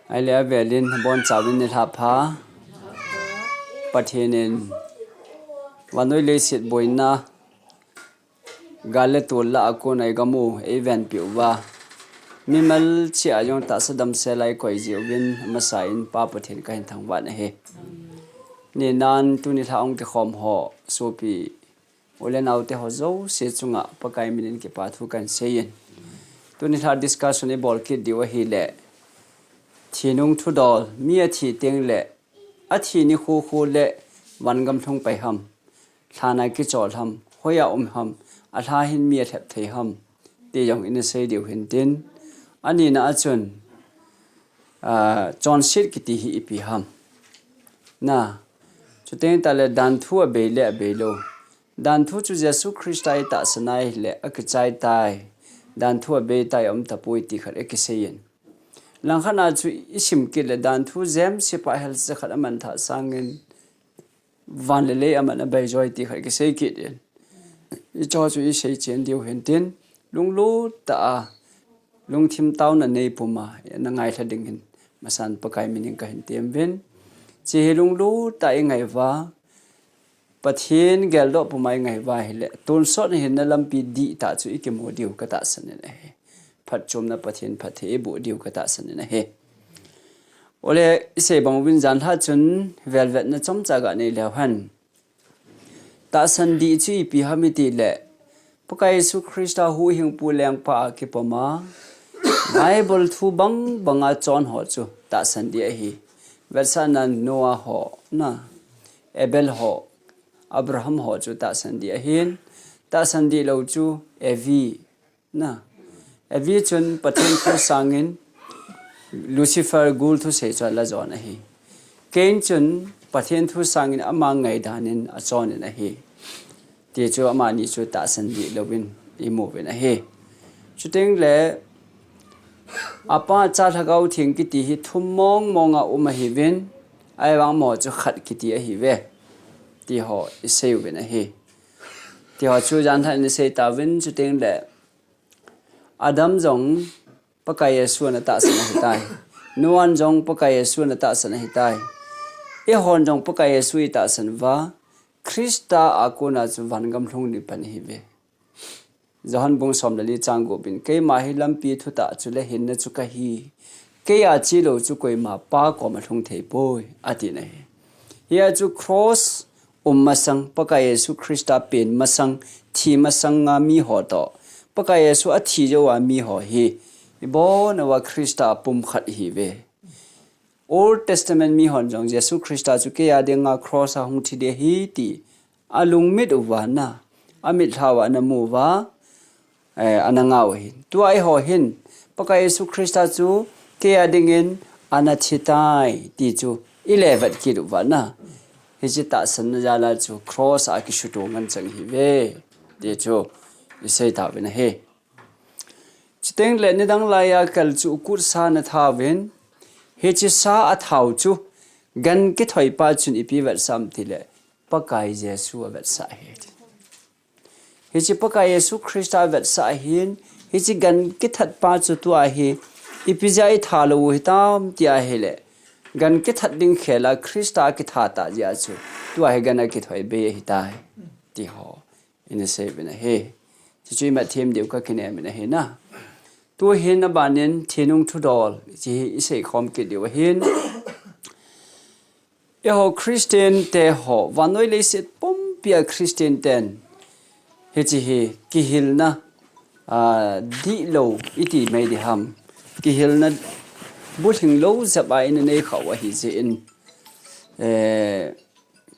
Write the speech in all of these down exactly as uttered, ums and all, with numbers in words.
Ahile avelin bonchauvin nilhah pha. Pathen in vannoi leiset boina gal le tol lah a kona igamu eivenpeh uva, mimal cheh a jong tahsa damsel a ikoi jeh uvin, amasa in Pa Pathen kahin thangvah in ahi. Ninan tuni lha hung kikhom ho sopi u le naote ho jouse chunga Pakai minin kipa thu kahin seiyin. Tuni lha discussion ibol kit diu ahile, thi nung thudol, mi athi tengle athi nikho kho le vangam lhung pai ham, lhan a kichol ham, hoiya um ham, alha hin mi alhep thei ham, ti jong ina sei diu hintin. Anina a chun, ah, chonset kiti hi ipi ham. Na, chuteng tale danthu abei le abei lou. Danthu chu Jesu Christa itahsan ahile akichai tai. Danthu abei tai, aum tapoi ti khat akiseiyin. Langkhat a chu isim kit le danthu jemse pa helse khat amanthah sangin van le lei aman abeijoi ti khat kisei kit in. Hicho chu isei chen diu hintin, lunglut tah a, lungthim taona nei puma na ngailha dingin masan Pakai minin kahin temuvin. Hiche hi lunglut tah a ingai uva, Pathen geldoh puma ingai uva ahile, tonsot hinna lampi dihtah chu ikimu diu katahsan in ahi. Phatchomna Pathen phatthei iboh diu katahsan in ahi. Ole, isei bang uvin janlhah chun velvetna chomcha ganei leu hen. Tahsan dih chu ipi ham itile, Pakai Jesu Christa huhhingpu lengpa a kipoma Bible thu bang banga chon ho chu tahsan dih ahi. Vetsahnan Noah ho, na, Abel ho, Abraham ho chu tahsan dih ahin, tahsan dih lou chu Evi, na, Evi chun Pathen thu sangin Lucifer gul thusei chu alajon ahi. Cain chun Pathen thu sangin ama ngaidan in achon in ahi. Ti chu amani chu tahsan dih louvin imuvin ahi. Chuteng le apa, Cha, Lhagao Theng kiti hi thum mong monga um ahiuvin, ahivang amaho chu khat kiti ahiuve, ti ho iseiuvin ahi. Ti ho chu janlhah in isei tauvin, chuteng le Adam jong Pakai Jesu ana tahsan ahitai. Noah jong Pakai Jesu ana tahsan ahitai. Eihon jong Pakai Jesu itahsan uva, Christa a kona chu vangam lhung ding pan ahiuve. Johan bung som le li chang gup in, Keima hi lampi, thutah chule hinna chu kahi. Keiya chelou chu koima Pa koma lhung theipoi, atin ahi. Hia chu cross um masang, Pakai Jesu Christa pen masang, thi masanga miho toh, Pakai Jesu athi jouva miho hi ibonauva Christa pumkhat ihiuve. Old Testament mihon jong Jesu Christa chu keiya dinga cross a hung thi ding ahi ti alungmit uva, na, amitlhauva ana mu uva, eh, ana ngah u ahin. Tua eiho hin Pakai Jesu Christa chu keiya dingin ana thi tai ti chu ilevet kit uva, na, hiche tahsanna jal a chu cross a kisuto ngen chang ihiuve ti chu isei tauvin ahi. Chuteng le nidang laiya kal chu ukut sa ana thauvin, hiche sa athau chu gan kithoipa chun ipi avetsah ham tile, Pakai Jesu avetsah ahi. Hiche Pakai Jesu Christa avetsah ahin, hiche gan kithatpa chu tua hi ipi jeh a itha lou u hitam ti ahile, gan kithat ding khel a Christa akitha tah jeh a chu tua hi gan akithoi bei ahitai, ti ho ina seiuvin ahi. Hichu imat them diu kakinem in ahi, na. Tuhin abanin thi nung thudol hiche hi isei khom kit diu ahin. Eiho Christian te ho, vannoi leiset pumpia Christian ten hiche hi kihilna, ah, dihlou iti mai ding ham, kihilna bulhing lou jep a ina nei kha u ahi jeh in, eh,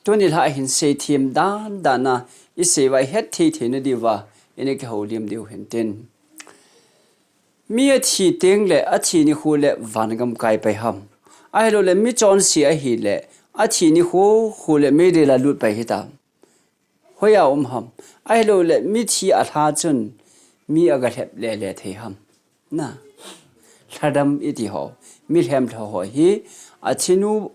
tuni lha hin seithem dan dan a isei uva ihet thei theina diuva ina kihoulim diu hintin. Mi athi teng le athi nikho le vangam kai pai ham? Ahilou le mi chonse ahile athi nikho kho le meidil a lut pai hitam? Hoiya um ham? Ahilou le mithi alha chun mi aga lhep lele thei ham? Na, lhadam iti ho, mi lhem lha ho hi athinu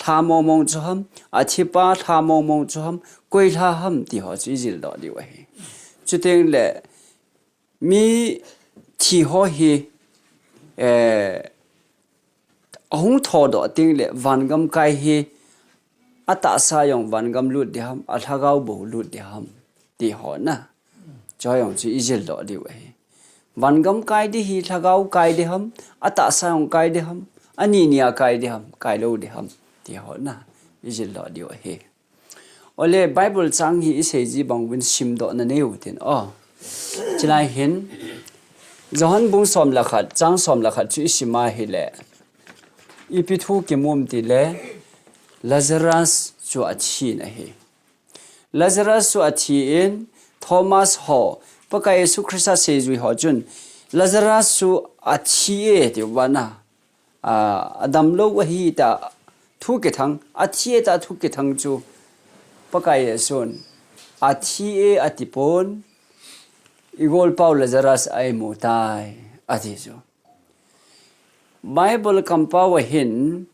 lha mong mong chu ham, athipa lha mong mong chu ham, koi lha ham ti ho chu ijil doh diu ahi. Chuteng le mi Thi ho hi, eh, ahung thodoh teng le vangam kai hi, atahsa jong vangam lut ding ham, alhagao bou lut ding ham, ti ho na. Chu jong chu ijil doh diu ahi. Vangam kai ding hi, lhagao kai ding ham, atahsa jong kai ding ham, ani nia kai ding ham, kai lou ding ham, ti ho na. Ijil doh diu ahi. Ole, Bible chang hi isei ji bang uvin simdoh na nei u tin. Oh. Chilai hin, Johan bung som le khat, chang som le khat chu isim a hile, ipi thu kimu em tile, Lazarus chu athin ahi. Lazarus chu athin, Thomas ho, Pakai Jesu Christa seijui ho chun, Lazarus chu athi e, tiu vana. A, adam lou ahi ta thu kithang, athi e ta thu kithang chu Pakai Jesun, athi e ati pon, igolpau Lazarus aimu tai, ati chu. Bible kampau a hin,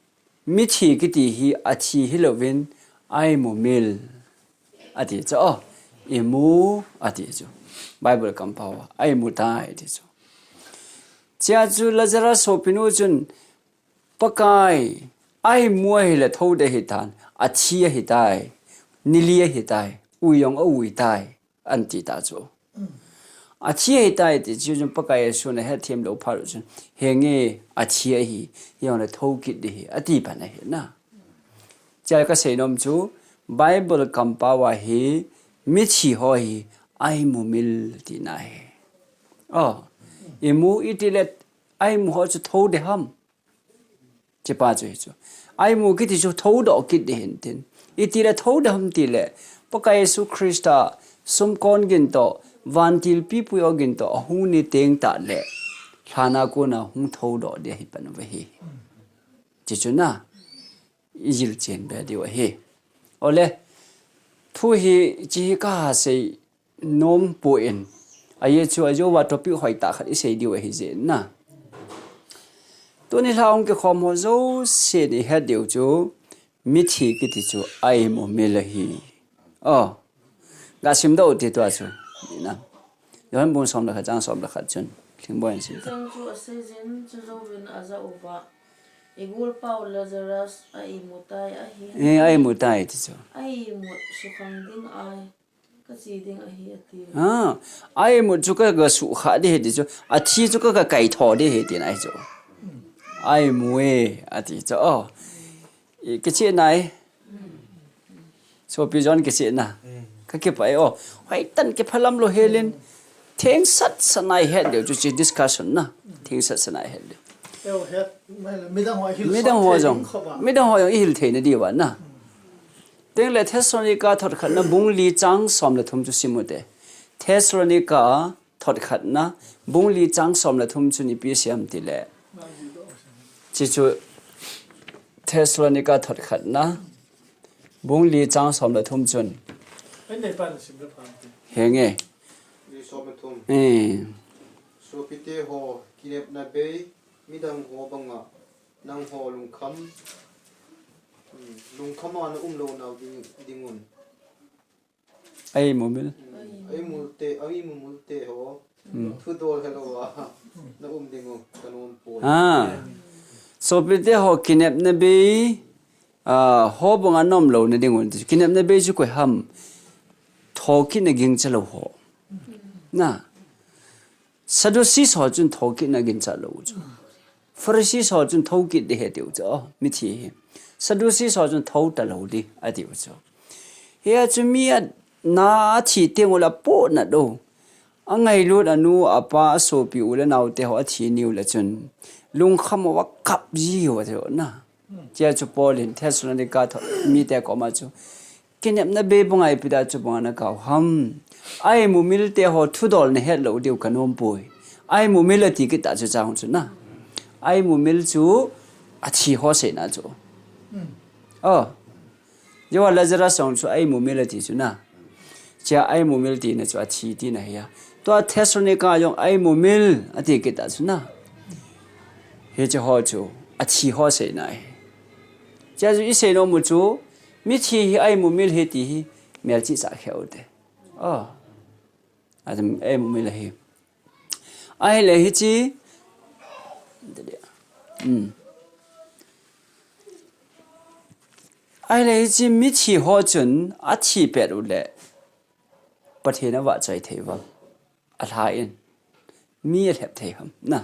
mithi kiti hi athi hilouvin, aimu mil. Ati chu, oh, imu, ati chu. Bible kampau a, aimu tai, ati chu. Chia chu Lazarus sopinu chun, Pakai, aimu ahile thou ding ahitan, athi ahitai, nili ahitai, ui jong aui tai, anti ta chu. Athi ahitai ti chu chun Pakai Jesun ahethem lou phat chun, henge athi ahi, hijongle thou kit ding ahi, ati pan ahi na. Chia kasei nom chu, Bible kampau a hi, mithi ho hi, aimu mil tina ahi. Oh, imu itile, aimu ho chu thou ding ham. Chipa chu hi chu. Aimu kiti chu thou doh kit ding ahin tin. Itile thou ding ham tile, Pakai Jesu Christa sumkon gin toh, vantil pipui o gin toh, ahung ni teng tah le, lhana kona hung thou doh ding ahi pan uve hi. Chi chu na. Ijil chen be diu ahi. Ole, thu hi, chi hi kasei nom poi. Ahi chu ajouva topic hoitah khat isei diu ahi jeh in na. Tuni lha hung kikhom ho jouse in ihet diu chu, mithi kiti chu aimu mil ahi. Oh. Ga simdoh u ti tua chu. Ni na. Johan bung som le khat chang som le khat chun. Lhingboi in sim ta. Chang chu asei jin, chujouvin aja uva, igolpau Lazarus aimu tai ahi. Eh, aimu tai ti chu. Aimu sukhang ding ahi. Kache ding ahi, ati. Ah, aimu chu ka, ka sukha ding ahi ti chu. Athi chu ka, ka kaitho ding ahi tina ahi chu. Aimu e, ati chu. Oh. I, kicheh nai. Sopi John kicheh na. Kakipah e, oh. Hoitah in kiphalam lou helin. Thengsat sat nai het diu chu chi discussion na. Thengsat sat nai het diu. Midang ho jong, midang ho jong ihil thei na diu va na. Tengle Thessalonica thot khatna bung li chang som le thum chu sim u te. Thessalonica thot khatna bung li chang som le thum chun ipi asei em tile. Chi chu Thessalonica thot khatna bung li chang som le thum chun. Henge. Li som le thum. Eh. Sopite ho, kinepna bei midang ho banga nangho lungkham, hmm, lungkham a na um lou nau ding, dingun. Aimu mil. Hmm, aimu te, aimu mil te ho. Hmm. Thudol helou a na um dingu, ka nom poi. Ah. Sopite ho kinepna bei, ah, ho banga na um lou na dingun. Kinepna bei chu koi ham. Thokit na gingcha lou ho. Na. Sadducees ho chun thokit na gingcha lou chu. Pharisees ho chun thokit ding ahi tiu chu, oh, mithi hi. Sadducees ho chun thou talou ding atiu chu. Hia chu mi a na athi teng ula poh na do. Angailut anu, apa, asopi u le nao te ho athi niu le chun. Lungkham uva kap jiu atiu na. Chia chu Paul in Thessalonica tho, mite koma chu. Kinepna bei banga ipi da chu banga na kap u ham. Aimu mil te ho thudol na het lou diu ka nom poi. Aimu mil ati kit ta chu chang chu na. Aimu mil chu athi ho seina chu. Oh. Jehovah Lazarus jong chu aimu mil ati chu na. Chia aimu mil tina chu athi tina ahi a. Tua Thessalonica jong aimu mil ati kit ta chu na. Hiche ho chu athi ho seina ahi. Chia chu isei nom u chu mithi hi aimu mil ahi ti hi melchih cha kheu te. Oh. Atam aimu mil ahi. Ahile hiche, um. Ahile hiche mithi ho chun athi pet uleh Pathen avahchoi thei uvam? Alha in mi alhep thei ham? Na.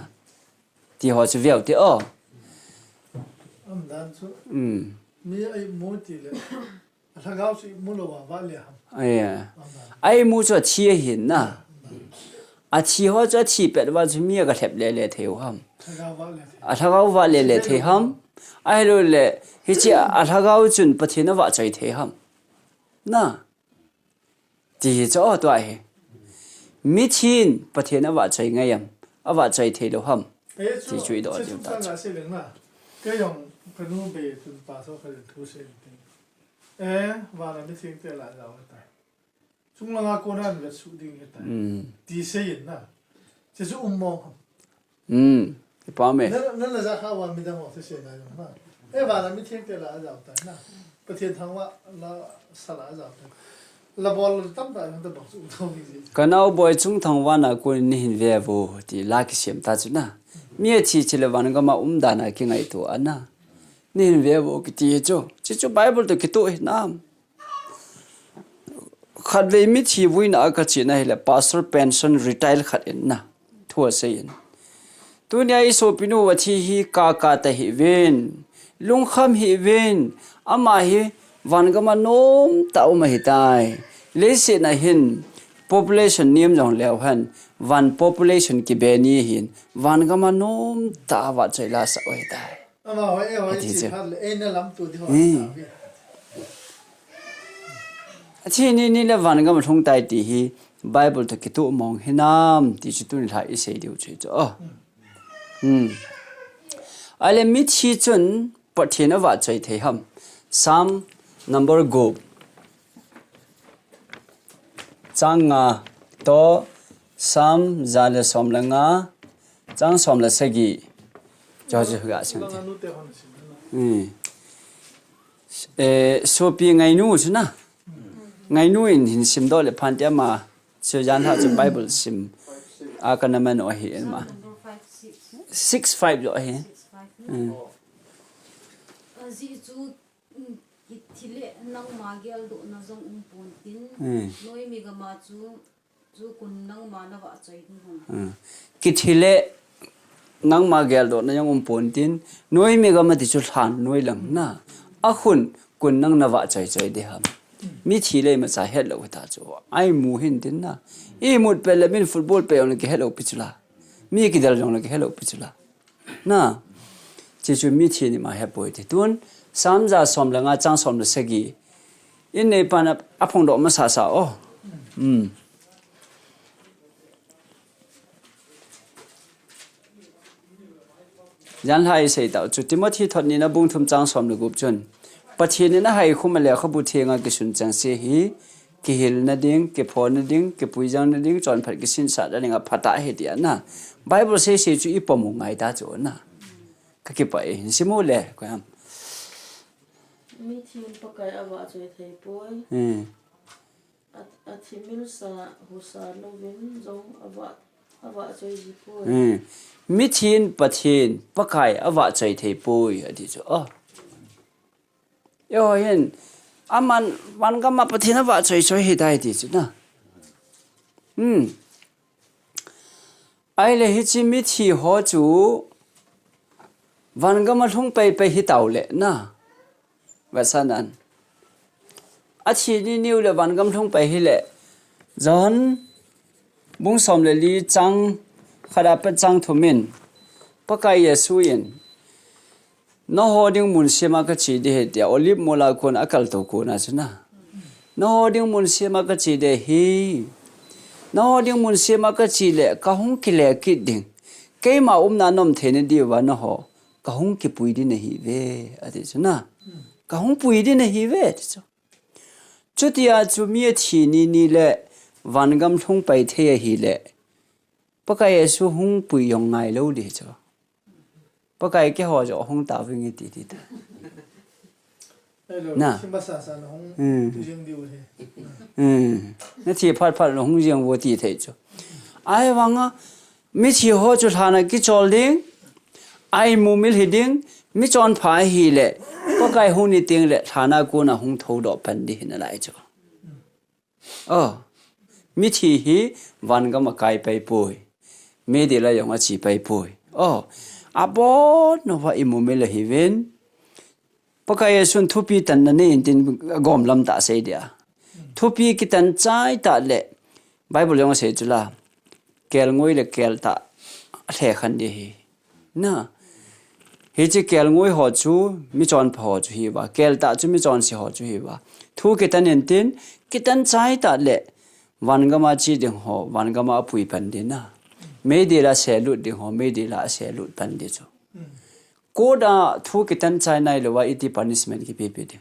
Ti ho chu veu te o. Umdan chu. Um. Mi a imu tile. Alhagao chu imu lou a vah le ham? Aya. Umdan. A imu chu athi ahin na. Athi ho chu athi pet uva chu mi aga lhep lele thei u ham? Alhagao vah lele thei. Alhagao vah lele thei ham? Ahilou le, hiche alhagao chun Pathen avahchoi thei ham? Na. Ti hi chu o tua hi. Mithin Pathen avahchoi ngai am? Avahchoi thei lou ham? Ti chu idoh diu ta chu. Kei jong kanu be tun pa so kha thu sei ting. Eh, vana mithin te la jao ta. Chunglanga kona vet suh ding hita. Um. Ti sei in na. Che chu um mo. Um. Ipa me. Na, na, na ja kha wa midang wa se se na jong na. E vana mithin te la jao ta na. Pathen thangvah la sa la jao ta. La bol tam ta jong ta bang chu um thou ni ji. Ka nao boi chung thangvah na ko ni hin ve vo ti la kisem ta chu na. Mi athi chile van gam a umdan a kingaito a na. Ni hin ve vo kiti chu. Che chu Bible to kitoh hi nam. Khatvei mithi vuina a kache na hile Pastor Pension retire khat in na thu asei in. Tunia isopinu athi hi kaka ta hih uvin, lungkham hih uvin, ama hi van gam a nomtah a um ahitai. Leiset a hin population nem jong leu hen, van population kibe ni hin, van gam a nomtah a vahchoi la sah u ahitai. Ama hoi, eh, hoi, ati chi chu. Phat le, eh, na lam tu di ho. Hmm. Athi ni ni le van gam lhung tai ti hi Bible to kitoh mong hinam ti chu tuni lha isei diu chu chu. Oh. Hmm. Ahile mithi chun Pathen avahchoi thei ham? Psalm number gup. Chang nga to Psalm ja le som le nga, chang som le sagi. Cho chu ga sim te. Hmm. Eh, sopi ngainu chu na. Ngainu in hin simdoh le phan te ama. Chu jan ha chu Bible sim. A kana man o hi ma. Six five lo hi. Hmm. Ajeh chu, um, kithi le nangma geldohna jong um pon tin, hmm, noimi gam a chu, chu kun nangma na vahchoi ding ham? Hmm. Kithi le nangma geldohna jong um pon tin, noimi gam a ti chu lhan noi lang na. A khun kun nang na vahchoi choi ding ham? Mithi le imacha het lou ta chu. A imu hin tin na. Imut pet le min football pe jong le kihet lou pi chu la. Mi kidel jong le kihet lou pi chu la. Na, che chu mithi ni ma hepoi ti. Tun, Psalm ja som le nga chang som le sagi. In neipan a, aphongdoh masa sa o. Hmm. Jan lha isei tau chu Timothy thot ni na bung thum chang som le gup chun. Pathen in ahaikhum a lekhabu thenga kisun chengse hi, kihilna ding, kiphona ding, kipuijangna ding, chonphat kisinsahna ding a phatah ahi ti ana. Bible seisei chu ipom u ngai ta chu ana. Ka kipah e, hin sim u le, ko ham. Mithin Pakai avahchoi thei poi. Hmm. A, athi milsa, husa louvin jong avah, avahchoi ji poi. Hmm. Mithin Pathen Pakai avahchoi thei poi, ati chu. Oh. Eiho hin, aman, van gam a Pathen avahchoi choi hitai ti chu na. Hmm. Ahile hiche mithi ho chu, van gam a lhung pei pei hitau le na. Vasa nan. Athi ni niu le van gam lhung pei hile. John, bung som le li chang, khat a pat chang thum in. Pakai Jesu in. Nangho ding mun sema kache ding ahi tia, Olive mol a kon a kaltou kon a chu na. Nangho ding mun sema kache ding ahi. Nangho ding mun sema kache le, kahung kile kit ding. Keima umna nom theina diuva nangho, kahung kipui ding nahiuve, ati chu na. Kahung pui ding nahiuve, ati chu. Chutia chu mi athi ni ni le, van gam lhung pai thei ahile. Pakai Jesu hung pui jong ngai lou ding chu. Pakai keiho joh hung tauving e ti ti ta. Hello, na. Simba sa sa na hung, hmm, tu jeng diu he. Hmm. Nathi phat phat lo hung jeng vo ti thei chu. Ahivanga Mithi ho chu lhan a kichol ding, a imumil hi ding, michonpha ahile, Pakai hung ni teng le lhan a kona hung thoudoh pan ding hi nalai chu. Oh, mithi hi vangam a kai pai poi. Meidil a jong ache pai poi. Oh, abon uva imumil ahiuvin. Pakai Jesun thupi tanna nei intin agom lam tah asei dia. Thupi kitan chai tah le Bible jong asei chu la. Kelngoi le keltah alhekhen ding ahi. Na. Hiche kelngoi ho chu michonpha ho chu ahi uva. Keltah chu michonse ho chu ahi uva. Thu kitan intin, kitan chai tah le vangam a che ding ho, vangam a apui pan ding na. Meidil a selut ding ho, meidil a aselut pan ding chu. Court a thu kitan chai nailouva iti punishment kipepi ding.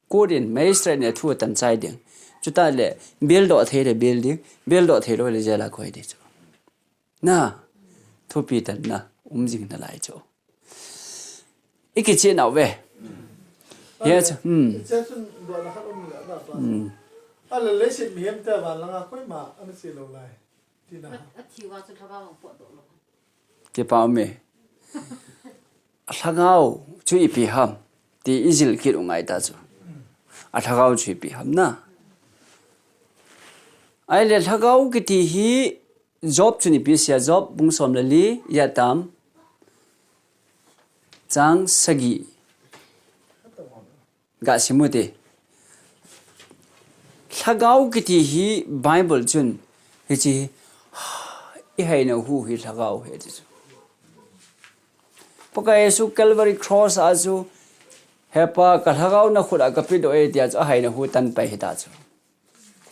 Court in magistrate in thu atan chai ding. Chutah le, bail doh thei le bail ding, bail doh thei lou le jail a koi ding chu. Na, thupi tanna um jing nalai chu. I kicheh nau ve. Hiche chu, hmm. Hiche chun dohna khat um le, na pa. Hmm. Ahile leiset mihem te van langa koima ana che lou lai. Tina. A, a thi uva chu lhagao ang potdoh lou. Kipa ume. Alhagao chu ipi ham ti ijil kit u ngai ta chu. Alhagao chu ipi ham na. Ahile lhagao kiti hi Job chun ipi asei a, Job bung som le li, ya tam, chang sagi. Ga sim u te. Lhagao kiti hi Bible chun hiche hi, i haina hu hi lhagao ahi ti chu. Pakai Jesu Calvary Cross a chu, He Pa, ka lhagao na khut a ka pedoh e, tia chu ahaina hu tan pai ahi ta chu.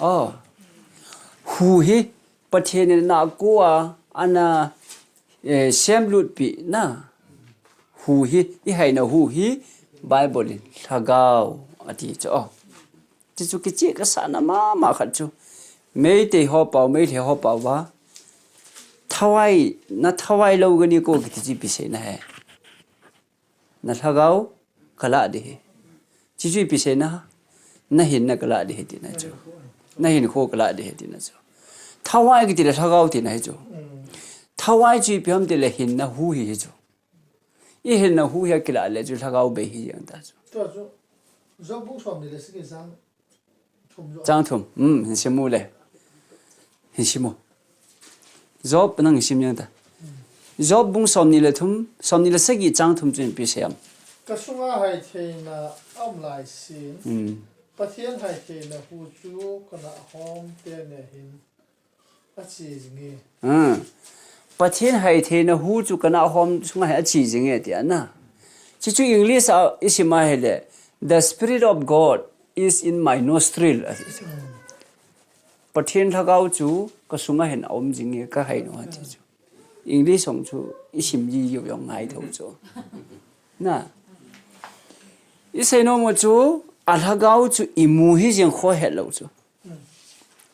Oh. Hu hi Pathen in anakho a, ana, eh, semlut pi na. Hu hi, i haina hu hi, Bible in lhagao ati chu. Oh. Ti chu kicheh kasah na mama khat chu. Meitei ho pao, Meitei ho pao va. Thawai, na thawai lou gani ko kiti chu ipi seina ahi. Na lhagao kalah ding ahi. Chuchu ipi seina, na hinna kalah ding ahi tina chu. Na hinkho kalah ding ahi tina chu. Thawai kiti le lhagao tina ahi chu. Thawai chu ipi ham ti le hinna hu hi ahi chu. I hinna hu hi akilah le chu lhagao bei ahi jeng ta chu. Tua chu, Job bung som ni le sagi chang Chang thum. Hmm, hin sim u le. Hin sim u. Job nang hin sim jeng ta. Job bung som ni le thum, som ni le sagi chang thum chu ipi sei am. Ka sunga haitheina aum lai sin. Hmm. Pathen haitheina hu chu kana hom te ne hin ache jing e. Hmm. Pathen haitheina hu chu kana hom sunga hi ache jing e tia na. Chuchu English a isim a hile, "The Spirit of God is in my nostril," ati chu. Pathen lhagao chu ka sunga hin aum jing e, ka hai nau ati chu. English hung chu isim ji u jong ngai thou chu. Na. Isei nom u chu, alhagao chu imu hi jeng kho het lou chu.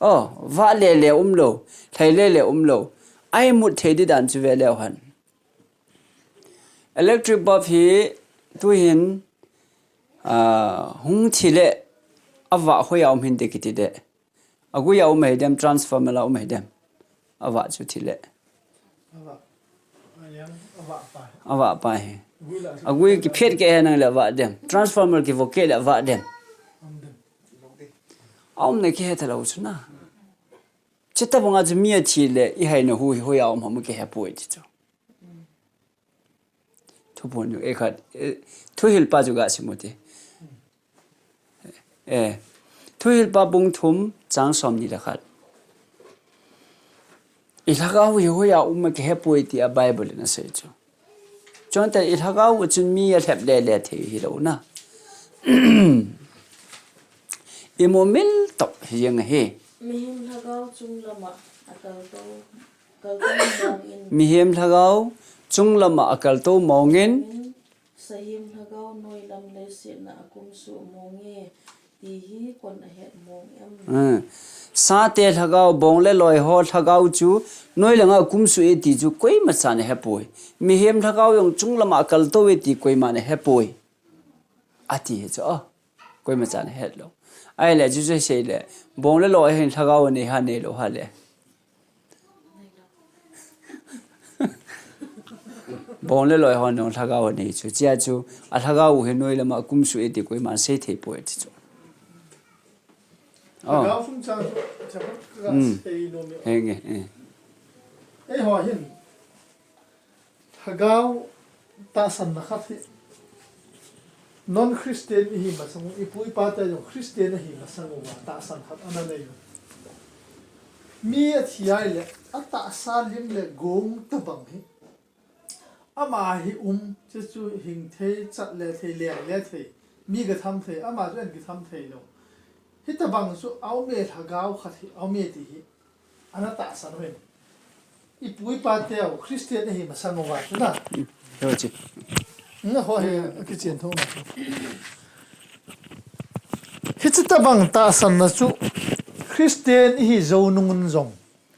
Oh, vah le le um lou, lhai le le um lou. Ai mut thei di dan chu ve leu hen. Electric bulb hi tuhin, ah, hung thi le avah hoiya um hinte kiti de. Agui a um ahi dem, transformer a um ahi dem. Avah chu thi le. Avah. Ayang, avah pa. Avah pa hi. Agui la. Agui kiphet keh henlang le avah dem. Transformer kivo keh le avah dem. Am dem. Aumna kihe talou chu na. Chuti banga chu mi athi le i haina hu hi hoiya um ham kihe poi ti chu. Thuphon jong e khat, eh, Thuhilpa chu ga sim u te. Eh, Thuhilpa bung thum chang som ni le khat. I lhagao hi hoiya um kihe poi tia Bible in asei chu. Chuteng i lhagao u chun mi alhep le le thei hilou na. Imu mil toh hi jeng ahi. Mihem lhagao chung lama akal to Kaltou mongin. Mihem lhagao chung lama akaltou mongin. Sahem lhagao noilam leiset a akumsuh monge, ti hi koin ahet mong em? Hmm. Sate lhagao, bong le loi ho lhagao chu noi langa akumsuh e ti chu koima chan ahepoi. Mihem lhagao jong chung lama akaltou e ti koima ahepoi. Ati hi chu, oh, koima chan ahet lou. Ahile chu chu sei le, bong le loi hin lhagao anei ha neilou ha le. Bong le loi hon jong lhagao anei chu. Chia chu, a lhagao u hi noi lama kum suh e ti koima sei thei poi ti chu. Oh. Lhagao sung chang chu, chaphat ka Mm. sei nom e. Henge, eh. Eiho hin, lhagao tahsanna khat hi non-Christian ihi masang u, ipu ipa te jong Christian ahi masang uva tahsan khat ana nei u. Mi athi ahile, atahsa lim le gong tabang hi ama hi um, chuchu hing thei, chat le thei, leng le thei, mi gatham thei, ama chu eiki tham thei lou. Hitabang chu aume, lhagao khat hi aume ti hi ana tahsan u ahin. Ipu ipa teu Christian ahi masang uva chu na. Heo chi. Nga ho he, akichen thou na chu. Hichi tabang tahsanna chu Christian ihi jou nung un jong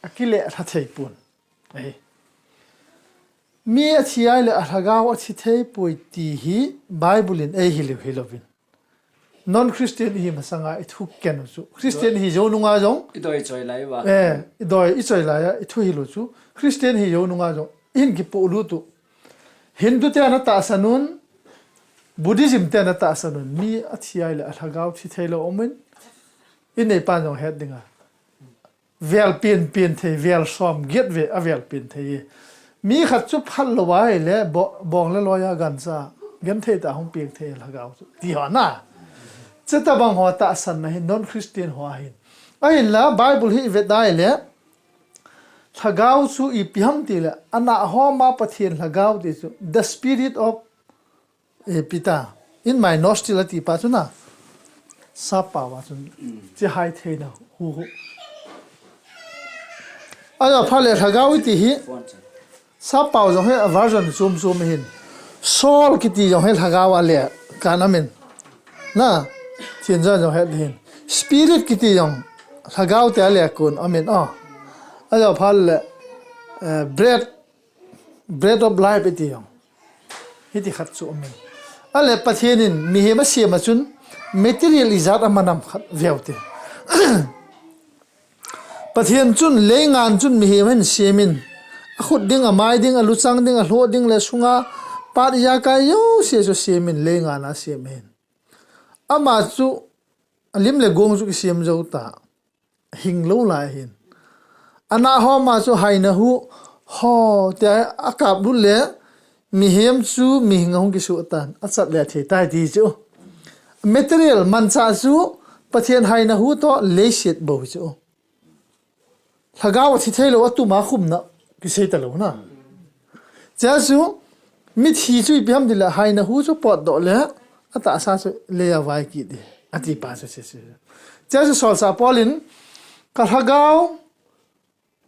akile lha thei pon. Ahi. Mi athi ahile a lhagao athi thei poi ti hi Bible in eihil u hilouvin. Non-Christian ihi masanga ithu ken u chu. Christian ihi jou nunga jong. Idoi choi lai uva. Eh, idoi ichoi lai a, ithu hil u chu. Christian ihi jou nunga jong. Ihin kipolut u. Hindu te ana tahsan un, Buddhism te ana tahsan un. Mi athi ahile a lhagao thi thei lou um in. Inei pan jong het ding a. Vel pen pen thei, vel som get ve, avel pen thei e. Mi khat chu phat lou ahile, bo-, bong le loi a gancha, genthei tah hung peng thei lhagao chu. Ti ho na. Chutabang ho tahsanna hi non-Christian ho ahin. Ahinla, Bible hi ivet ahile, lhagao chu ipi ham tile, ana hom a Pathen lhagao ti chu, the spirit of Eh, Peter, in my nostril ati pa chu na. Sappao a chun. Mm. Chi hai theina hu hu. Ajo phat le lhagao iti hi. Phone chu. Sappao jong hi a version chom chom hin. Soul kiti jong hi lhagao a le kan amin. Na, Thinjon jong hi hin. Spirit kiti jong lhagao te a le kun amin. Oh. Ajo phat le, eh, bread Bread of life iti jong. Hiti khat chu um in. Ale Pathen in mihem asem a chun material ijat a manam khat veu te. Pathen chun leingan chun mihem ahin sem in. Akhut ding, amai ding, aluchang ding, alhoh ding le sunga part ijakai jouse chu sem in leingan a sem in. Ama chu alim le gong chu kisem jou ta. Hing lou lai hin. Ana hom a chu haina hu, ho, tia akap lut le, mihem chu mihing ahung kisuh tan, achat le athei tai ti chu. Material manchah chu, Pathen haina hu toh leiset bou chu. Lhagao athi thei lou, atum a khumna, kisei ta lou na. Chea chu, mithi chu ipi ham tile, haina hu chu potdoh le, atahsa chu lei a vai kit ding, ati pa chu, chu, chu. Chea chu solchah Paul in, ka lhagao,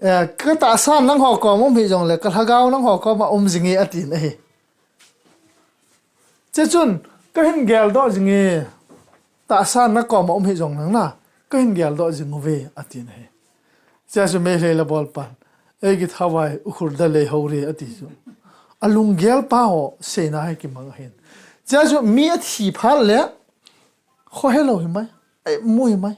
eh, ka tahsa nangho koma um hih jongle, ka lhagao nangho koma um jing e, atin ahi. Chea chun, kahin geldoh jing e, tahsa nakoma um hih jong nang na, kahin geldoh jing uve, atin ahi. Chea chu Meitei la bol pan, ei kithavai ukhurda lei ho re, ati chu. Alunggel pa ho seina hi kimang ahin. Chea chu mi athi phat le, kho helou hi mai, ei mu hi mai.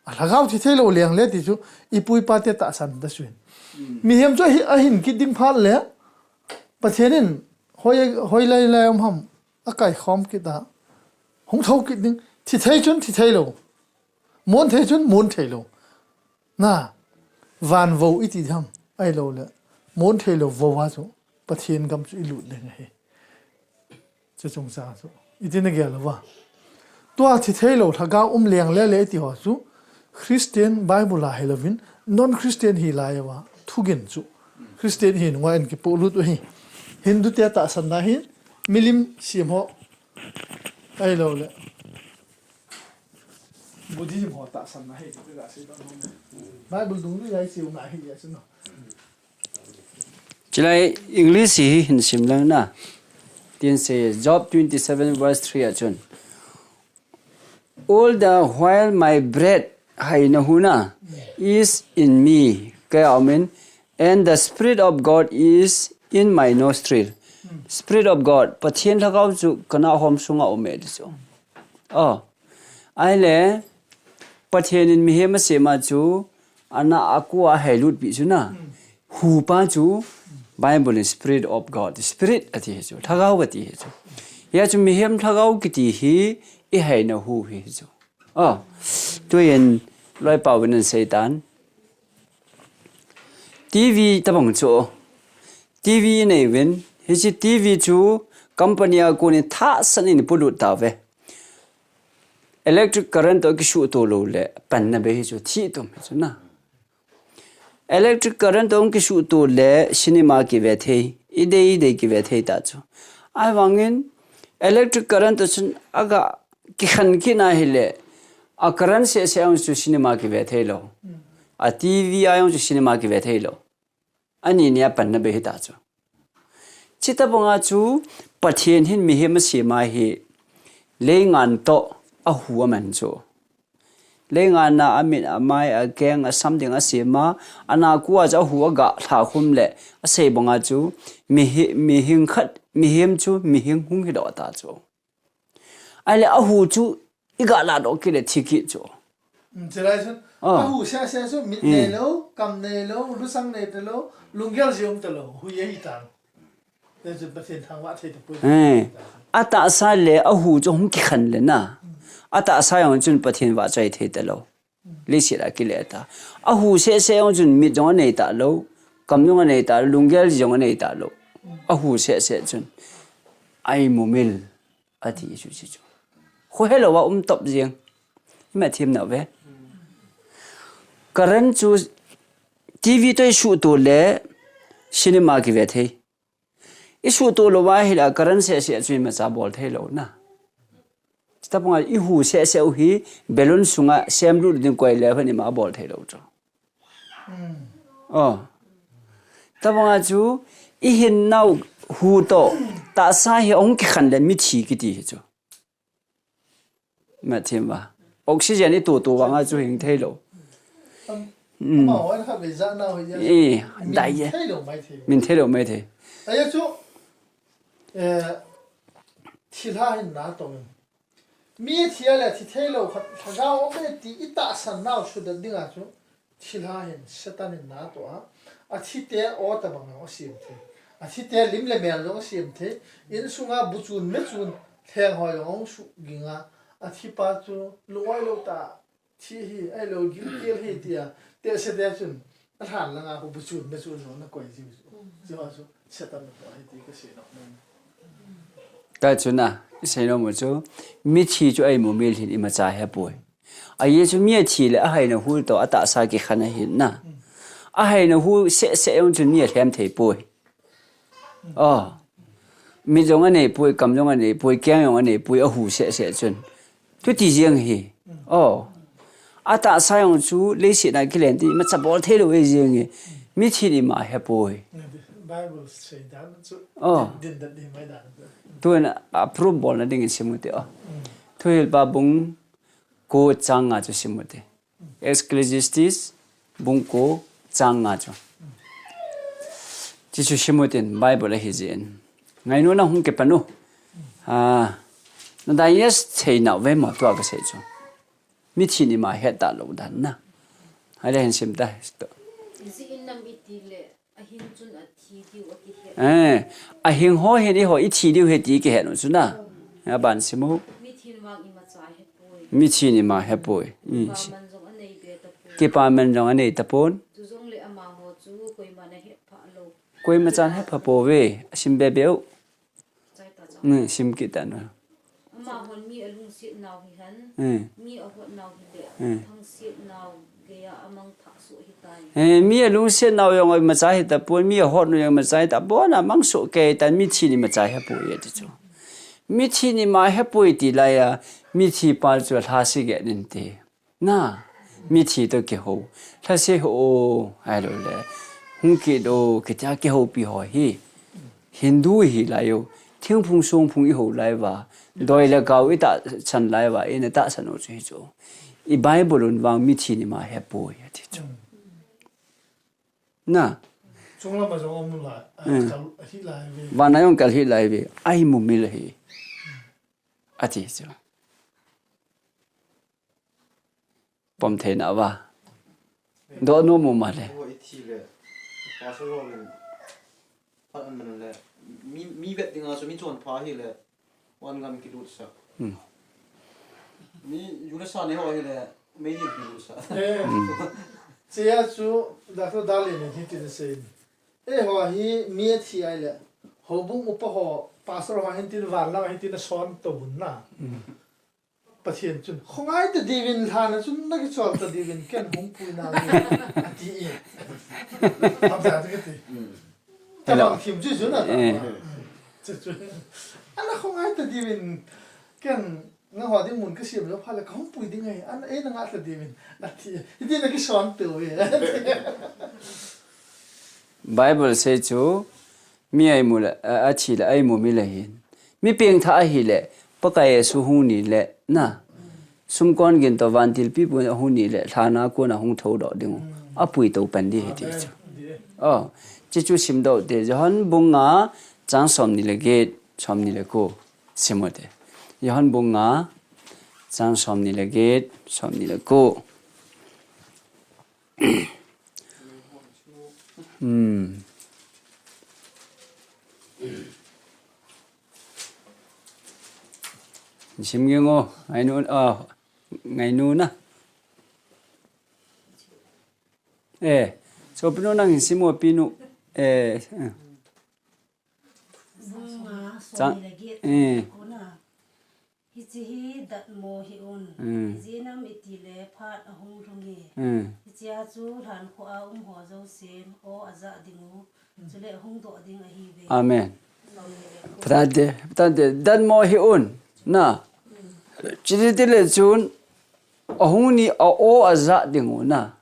A lhagao thi thei lou leng le ti chu, ipu ipa te tahsan ta suin. Mm. Mihem chu ahi, ahin kit ding phat le, Pathen in hoi, hoi lai lai um ham, akai khom kit a, hung thou kit ding, thi thei chun thi thei lou, mon thei chun mon thei lou. Na, van vo iti ham, ahilou le, mon thei lou vo a chu, Pathen gam chu ilut ding ahi. Chu chungchang chu. Iti na gel uva. Tua thi thei lou, lhagao um leng le le iti ho chu, Christian Bible a hilouvin, non-Christian hi lai uva, thugin chu. Christian hi nunga in kipolut u hi. Hindu te tahsan na hi, milim sem ho. Ahilou le. Buddhism ho tahsan na hi, ti ka sei ta nom. Bible dungjui a i cheu na hi, ya chu no. Chulai English hi hin sim lang na. Tin sei Job twenty-seven verse three a chun. All the while my breath, haina hu na, is in me, kei a um in, and the Spirit of God is in my nostril. Spirit of God, Pathen lhagao chu ka na hom sunga um e ti chu. Oh. Ahile, Pathen in mihem asem a chu, ana a kua hei lut pi chu na. Hu pa chu, Bible in Spirit of God, Spirit ati hi chu, Lhagao ati hi chu. Hia chu mihem lhagao kiti hi ihaina hu hi chu. Oh, tuin loipa uvin an seitan. T V tabang chu. T V nei uvin, hiche T V chu company a konin thahsan in ipolut tauve. Electric current toh kisuhto lou le, panna bei hi chu, thi tum hi chu na. Electric current toh kisuhto le, cinema kive thei, idei idei kive thei ta chu. Ahivangin, electric current toh chun aga kikhen kit na hile, a current seh seh a chu cinema kive thei lou. A T V a chu cinema kive thei lou. Ani nia panna bei hi ta chu. Chuti banga chu Pathen hin mihem asem a hi leingan toh ahu aman chu. Leingan a amit, amai, akeng, asam ding asem a, ana kua chu ahu aga lhakhum le asei banga chu mihi-, mihing khat, mihem chu mihing hung hi doh ta chu. Ahile ahu chu iga ladoh kit le thi kit chu. Um, chulai chun, ah, ahu seh seh chu mit, hmm, nei lou, kam nei lou, lusang nei ta lou, lunggel jong um ta lou, hui ahi tan. Chulai chun Pathen thangvah thei tapoi. Eh, atahsa le ahu chu hung kikhen le na. Hmm. Atahsa jong chun Pathen vahchoi thei ta lou. Leiset a kile ta. Ahu seh seh jong chun mit jong anei ta lou, kam jong anei ta lou, lunggel jong anei ta lou. Ahu seh seh chun. Aimumil. Ati chu, chu, chu. Khohelou a um top jeng. Ima thim na ve. Current chu T V toh isuhto le cinema kive thei. Isuhto lou va hile current seh seh chu imacha bol thei lou na. Chuti banga ihu seh seh u hi balloon sunga semlut ding koi le hon ima bol thei lou chu. Hmm. Oh. Chuti banga chu ihin nau hu toh tahsa hi ahung kikhen le mithi kiti hi chu. Ima thim va. Oxygen itoh toh vanga chu hing thei lou. Am-, mm. Amaho in khatvei jana ho ya. Eh, min dai ye. Thei lou mai thei. Min thei lou mai thei. Ahi chu, eh, thilha hin na tong. Mi thi a le thi thei lou khat lhagao um e ti itahsan nau suhdet dinga chu. Thilha hin Satan in na toh a, athi te o tabang jong asem thei. Athi te lim le mel jong asem thei. Insunga buchun mechun lheng ho jong ahung suh ging a, athi pa chu lung-oi lou ta, thi hi, ahilou gilkel hi tia, tehse te chun, alhan langa khu buchun mechun jong ana koi jiu chu. Chua chu Satan na toh ahi ti kasei nom e. Tua chu na, isei nom u chu, mithi chu aimumil hin imacha hepoi. Ahi chu mi athi le ahaina hu toh atahsa kikhen ahi na. Ahaina hu seh seh jong chun mi alhem thei poi. Oh. Mit jong anei poi, kam jong anei poi, keng jong anei poi, ahu seh seh chun. Chuti jeng hi. Oh. Atahsa jong chu leiset a kilen ti imacha bol thei lou e jeng hi. Mithin ima hepoi. Bible sei dan chu. Oh. Din, din, din mai dan. Tuin a proof bolna dingin sim u te o. Mm. Thuhilpa bung ko chang nga chu sim u te. Ecclesiastes bung ko chang nga chu. Chuchu sim u tin Bible ahi jin. Ngainu na hung kipan u. Ah, na dai yes thei nau ve mo tua kasei chu. Mithin ima het ta lou dan na. Ahile hin sim ta. Ijeh inem itile, ahin chun athi diu akihet. Eh, ahing ho hin eiho ithi diu ahi ti kihet u chu na. Aban sim u. Mithin vang imacha hepoi. Mithin ima hepoi. Mm. Kipaman jong anei be tapon. Kipaman jong anei tapon. Chujongle amaho chu koiman ahet pha lou. Koimachan hepha pouve. Asim be be u. Chai ta chang. Mm, sim kit ta na. Amahon mi alungset nau hihen, mm, mi ahot nau hile, mm, thangset nau geiya amang thah soh hitai. Eh, mi alungset nau jong imacha hita pon, mi ahot nau jong imacha hita pon, amang soh kei tan, mithin imacha hepoi ati chu. Mithin ima hepoi ti laiya, mithi pa chu alhase get in te. Na, mithi toh kihou. Lhase ho, ahilou le. Hung kit o, kitia kihoupi ho hi. Hindu hi lai u. Thingphung songphung ihou lai uva. Doi le gao itahsan lai uva. Ina tahsan u chu hi chu. I Bible un vang mithin ima hepoi ati chu. Na. Chunglam a jong um lai. Mm. Kal hi lai ve. Vana jong kal hi lai ve. Aimumil ahi. Ati chu. Pom thei na va. Doh nom u ma le. Vo i thi le. Pastor lo le. An man le, mi, mi vet dinga chu mi chonpha hi le, van gam kilut sa. Hmm. Mi ju le sa ne ho hi le, mei ni kilut sa. Chia chu, Doctor Dalin in hitin asei. Eiho hi mi athi ahile, houbung upa ho, pastor ho hin tin van lam hin tin ason to bun na. Pathen chun, "Khongai ta diuvin lhan a chun na kichol ta diuvin ken hung pui nau," ati e. Hamsa chu kati. Tabang thim chu chu na. Chu chu. Ana khongai ta diuvin ken nangho ding mun kasem lou phat le kahung pui ding ahi. Ana ei na nga ta diuvin ati e. Hiti na kison to e. Bible sei chu, mi a imu le, a, athi le, a imu mi le hin. Mi pengthah ahile, Pakai Jesu hung ni le, na. Sumkon gin to vantil pipu hung ni le, lhan a kon a hung thoudoh ding u. Apui to pan di hi ti chu. Oh, chi chu simdoh te, Johan bung nga, chang som ni le get, som ni le ko. Sim u te. Johan bung nga, chang som ni le get, som ni le ko. Hmm. Sim nge ngo, ngainu, ah, ngainu na. Eh, so pinu nang sim mo pinu. Eh, eh. Bung nga, som ni le get, eh, ko na. Hiche hi datmo hih un. Mm. Ijeh inem itile phat ahung lhung e. Mm. Hichea chu lhankhuh a um ho jousen aw ajah ding u. Chule ahung doh ding ahiuve. Amen. Som ni le ko. Pathen te, Pathen te, datmo hih un. Na. Mm. Chuti tile chun, ahung ni a aw ajah ding u na.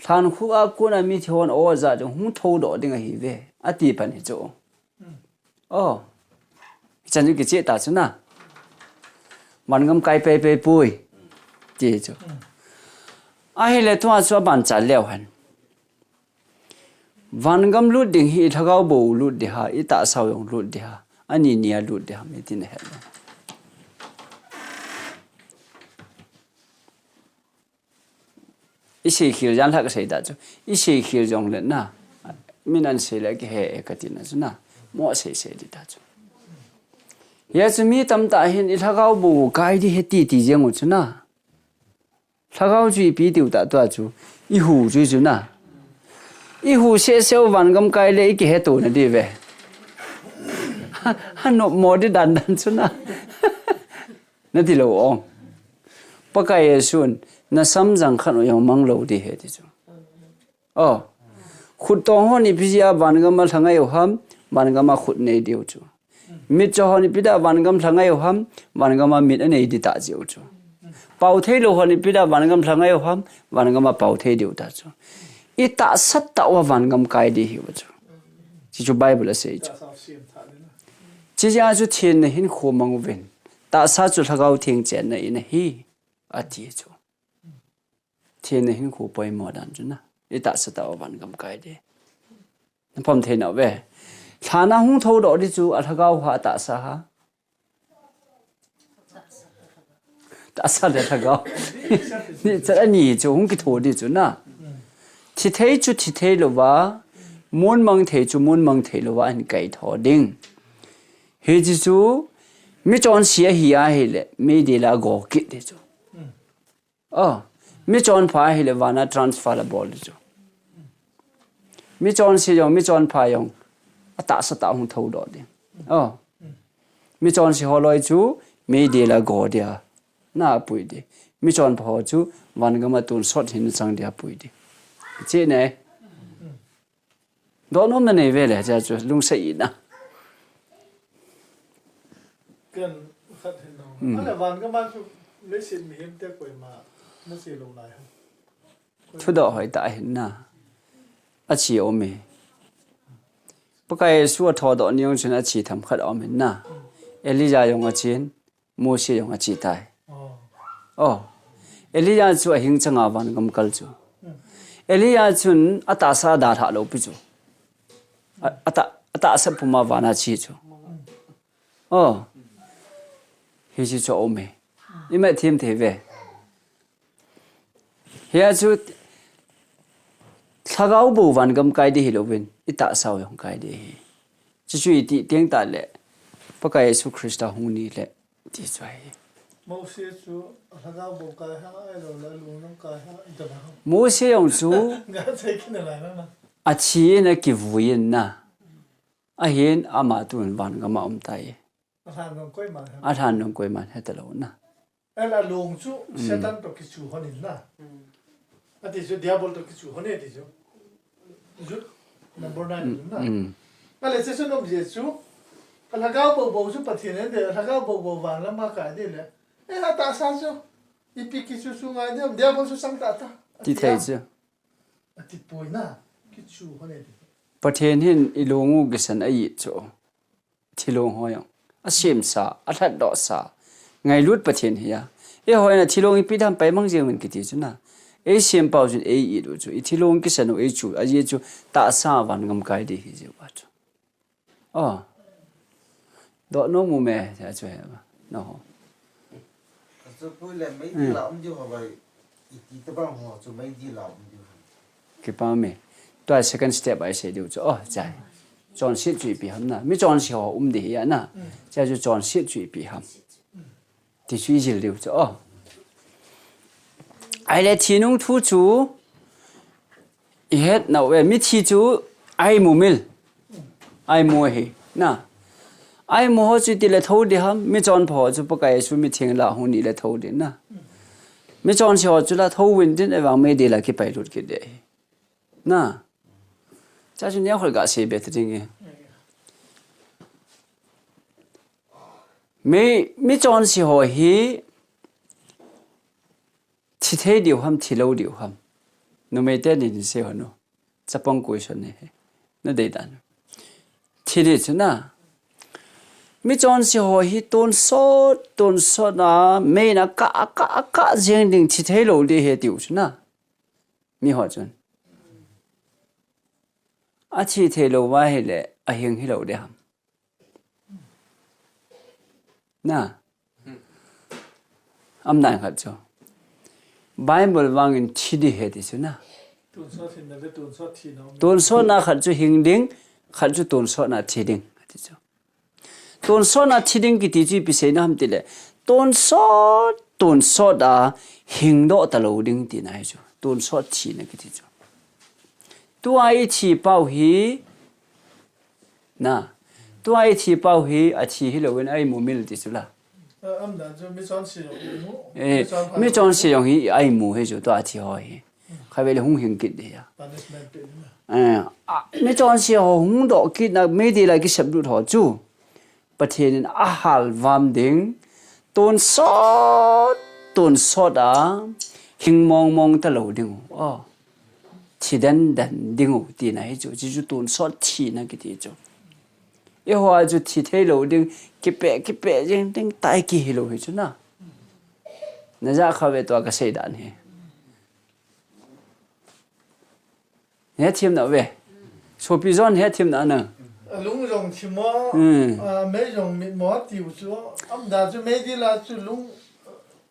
Lhankhuh a kon a mithi hon aw ajah ding, hung thoudoh ding ahiuve. Ati pan hi chu. Oh. Chan chu kicheh ta chu na. Vangam kai pei pei pui. Ti chu. Ahile tua chu aban cha leu hen. Vangam lut ding hi lhagao bou lut ding ham, itahsa u jong lut ding ham, ani ni a lut ding ham, iti na het lou. Isei khel jan lhah kasei ta chu. Isei khel jong le na. Min an sei le kihe e kati na chu na. Mo sei sei di ta chu. Hia chu mi tamtah hin i lhagao bou kai di he ti ti jeng u chu na. Lhagao chu ipi tiu ta tua chu. I hu chu chu na. I hu seh seh u vangam kai le i kihe to na di ve. Ha, ha nop mo di dan dan chu na. Nati lou ong. Pakai Jesun, na samjang khat u jong mang lou di he ti chu. Oh. Khut tong hon ipi jeh a vangam a lhangai u ham, vangam a khut nei diu chu. Mitcho hon ipi dia vangam lhangai u ham, vangam a mit anei di ta jeh u chu. Pao thei lou hon ipi dia vangam lhangai u ham, vangam a pao thei diu ta chu. I tahsa tah uva vangam kai di hiu chu. Chi chu Bible a sei chu. Chi jeh a chu thenna hinkho mang uvin. Tahsa chu Lhagao Theng chenna in ahi, ati chu. Thenna hinkho poimo dan chu na. I tahsa tah uva vangam kai di. Na pom thei nau ve. Lhan a hung thoudoh di chu a lhagao ham a tahsa ham. Tahsa le lhagao. Ni cha ani chu hung kitho di chu na. Thi thei chu thi thei louva, mun mang thei chu mun mang thei louva ahin kaitho ding. Hiche chu, michonse ahi ahile, meidil a go kit di chu. Oh, michonpha ahile, van a transfer la bol di chu. Michonse jong, michonpha jong, atahsa tah hung thoudoh di. Oh, michonse ho loi chu, meidil a go dia. Na apui di. Michonpha ho chu vangam a tonsot hin chang dia apui di. Che ne. Dohnom nanei ve le, cha chu lungset ina. Ken khat hin nong. Hmm. Ale vangam a chu leiset mihem te koima nache lou lai ham. Thudoh hoi tah hin na. Ache um e. Pakai Jesu athodoh ni jong chun ache themkhat aum in na. Elijah jong achen. Mose jong ache tai. Oh. Oh. Elijah chu ahing changa vangam kal chu. Hmm. Elijah chun atahsa dalha lou pi chu. A, ata, atahsa puma van a che chu. Hmm. Oh. Hiche chu aum e. Ima them thei ve. Hia chu lhagao bou vangam kai di hilouvin, i tahsa u jong kai di ahi. Chuchu iti teng tah le, Pakai Jesu Christa hung ni le, ti chu ahi. Mose chu a lhagao bou kai ha, ahilou le a lung jong kai ha, iti ba. Mose jong chu, ga sei kina lai na na. A thi in a kivui in na. Ahin ama tun van gam a um tai. A lhan jong koiman he. A lhan jong koiman he ta lou na. Ahile a lung chu Satan to kichu hon in na. Ati chu Diabol to kichu hon e ti chu. Jude number nine na. Ahile chu chu nom je chu. A lhagao bou bou chu Pathen in de, a lhagao bou bou van lam a kai de le. E ha ta sa chu. Ipi kichu chu ngai de, Diabol chu sang ta ta. Ti thei chu. Ati poi na. Kichu hon e ti. Pathen hin i lung u kisan a i chu. Thilong ho jong. A semsa, a lhatdohsa. Ngailut Pathen hi a. Eiho in a thilong ipi dam pai mang jeng uvin kiti chu na. Ei sempau chun ei it u chu. I thilong kisan u ei chu. Ajeh chu tahsa van gam kai ding hi jeh uva chu. Oh. Doh nom u me, tia chu he ma. No. Chu pui le meidil a um diu ho vai. Iti tabang ho chu meidil a um diu. Kipa me. Tua second step a i sei diu chu. Oh, chai. Chonset chu ipi ham na. Mi chonse ho um ding hi a na. Chai chu chonset chu ipi ham. Ti chu i jil diu chu. Oh. Ahile thi nung thu chu i het nau ve. Mithi chu a imumil. A imu ahi. Na. A imu ho chu iti le tho ding ham. Mi chonpha ho chu Pakai Jesu mitheng lah a hung ni le tho ding na. Mi chonse ho chu la tho uvin tin, ahivang meidil a kipailut kit ding ahi. Na. Chai chu neo khol ga sei be ta ding e. Mi, mi chonse ho hi thi thei diu ham, thi lou diu ham. Numei te nin sei hon u. Chapang question ahi. Na dei dan. Thi ding chu na. Mi chonse ho hi tonsot, tonsot a, mei in a kah, a kah, a kah jeng ding thi thei lou ding ahi tiu chu na. Mi ho chun. A thi thei lou va ahile, a hing hi lou ding ham. Na. Am dan khat chu. Bible vangin thi ding ahi ti chu na. Tonsot hinna le tonsot thina um. Tonsotna khat chu hing ding, khat chu tonsotna thi ding, ti chu. Tonsotna thi ding kiti chu ipi seina ham ti le. Tonsot, tonsot a hing doh ta lou ding tina ahi chu. Tonsot thina kiti chu. Tua i thi pau hi, na. Tua i thi pau hi, a thi hi lou in a imumil ti chu la. A, am dan chu mi chonse jong hi mu. Eh, mi chonpha mi chonse jong hi a imu hi chu tua a thi ho hi. Khatvei le hung hing kit ding ahi. Punishment pe ding na. Eh, a, mi chonse ho hung doh kit na, meidil a kisep lut ho chu. Pathen in a halvam ding, tonsot, tonsot a, hing mong mong ta lou ding u. Oh. Thi den den ding u, tina hi chu, chu chu tonsot thina kiti chu. Eiho a chu thi thei lou ding, kipeh, kipeh jeng ding, tai kihi lou hi chu na. Na ja kha ve tua ka sei dan hi. Hethem na ve. Sopi John hethem na na. A lung jong thim mo, hmm, a mei jong mit mo tiu chu. Am dan chu meidil a chu lung,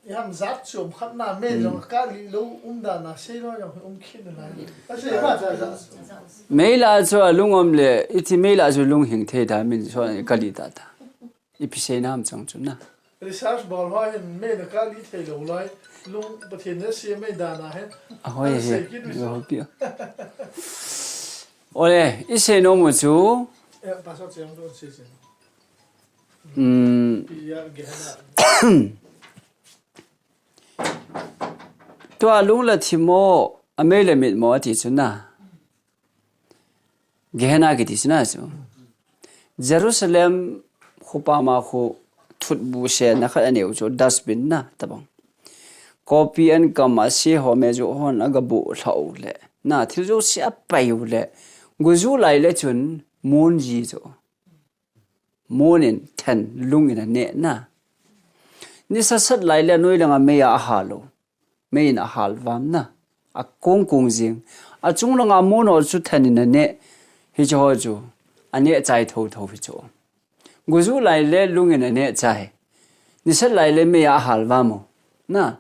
i ham jat chu um khat na, mei jong, hmm, kah lih lou um dan na sei lou jong um khin na. A sei ma cha cha. Mei lah chu a lung um le, iti mei lah chu lung hing thei da min so kah lih ta ta. Ipi seina ham chang chu na. Research bol ho hin mei na kah lih thei lou lai. Lung Pathen in a sem mei dan a hin. A hoi he. Sei kit u chu. Hoi pi. Ole, i sei nom u chu. Eh, Pastor Chiang to sei sei. Hmm. Pi ya Gehenna. Tua lung la thim mo, a mei le mit mo ati chu na. Gehenna kiti chu na chu. Jerusalem khopa ma khu thutbu sena khat a neu chu dustbin na tabang. Kopi an kam a se ho me jo hon a ga bu lhau le. Na thil jo se a pai u le. Gu ju lai le chun mun ji chu. Mun in then lung in a ne na. Ni sasat lai le noi langa mei a hal u. Mei in a hal vam na. A kung kung jing. A chung langa mun ho chu then in a ne. Hi chu ho chu. A ne chai tho tho hi chu. Gu ju lai le lung in a ne chai. Ni sat lai le mei a hal vam u. Na.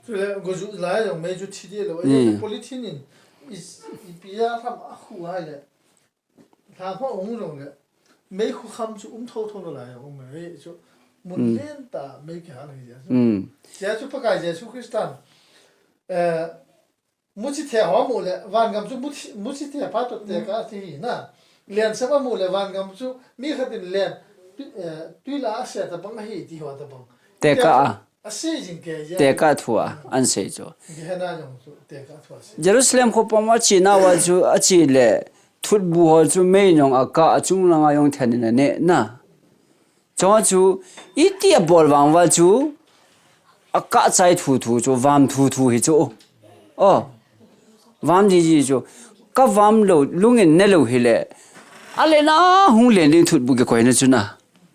Chu le gu ju lai jong mei chu thi de lou. Hmm. Polythene in is, ipi a tham a khu ai le. Lha kho hung jong le. Mei khu kham chu um tho tho na lai a um e chu. Mun len ta mei ki hal hi ja chu. Sia chu Pakai Jesu Christan. Eh, muchi the ho mu le van gam chu muchi, muchi the pa to te ka thi hi na. Len sa ma mu le van gam chu mi khat in len. Tui, eh, tui la a se ta bang hi ti ho ta bang. Te ka a. Te ka thu a, an sei chu. Jerusalem kho pom a chi na wa chu, a chi le, thutbu ho chu mei nong a ka a chung langa yong then in a ne na. Cho chu, iti a bol vang wa chu, a ka chai thu thu chu, vam thu thu hi chu. Oh, vam ji ji chu. Ka vam lo, lungin ne lo hi le. A le na hung len ding thutbu ki koi na chu na.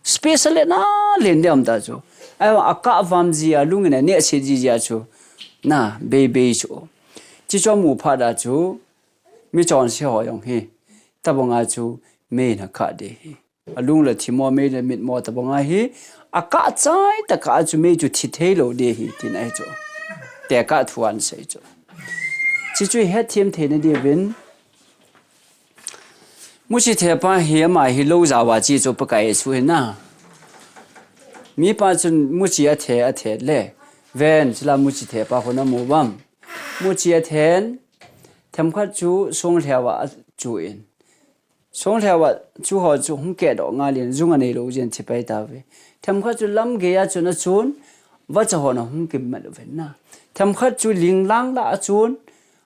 Space le na len de am ta chu. Ai wa a ka vam ji a lung ne ne se ji ji a chu. Na bei bei chu. Chi chu mu pha da chu. Mi chon se ho yong hi. Ta banga chu mei na ka de hi. A lung le thi mo mei le mit mo ta banga hi. A ka chai ta ka chu mei chu thi thei lo de hi tin ai chu. Te ka thu an sei chu. Chi chu he thiam thei na de vin. Muchi the pa hi ama hi lo za wa chi chu Pakai Jesu hi na. Mi pa chun muchi a the a the le. Ven chila muchi the pa ho na mu vam. Muchi a then. Themkhat chu song lhewa a chu in. Song lhewa chu ho chu hung ke do nga lin zung a nei lo jin thi pai ta ve. Themkhat chu lam ge a chun a chun. Va cha ho na hung kim ma lo ven na. Themkhat chu ling lang la a chun.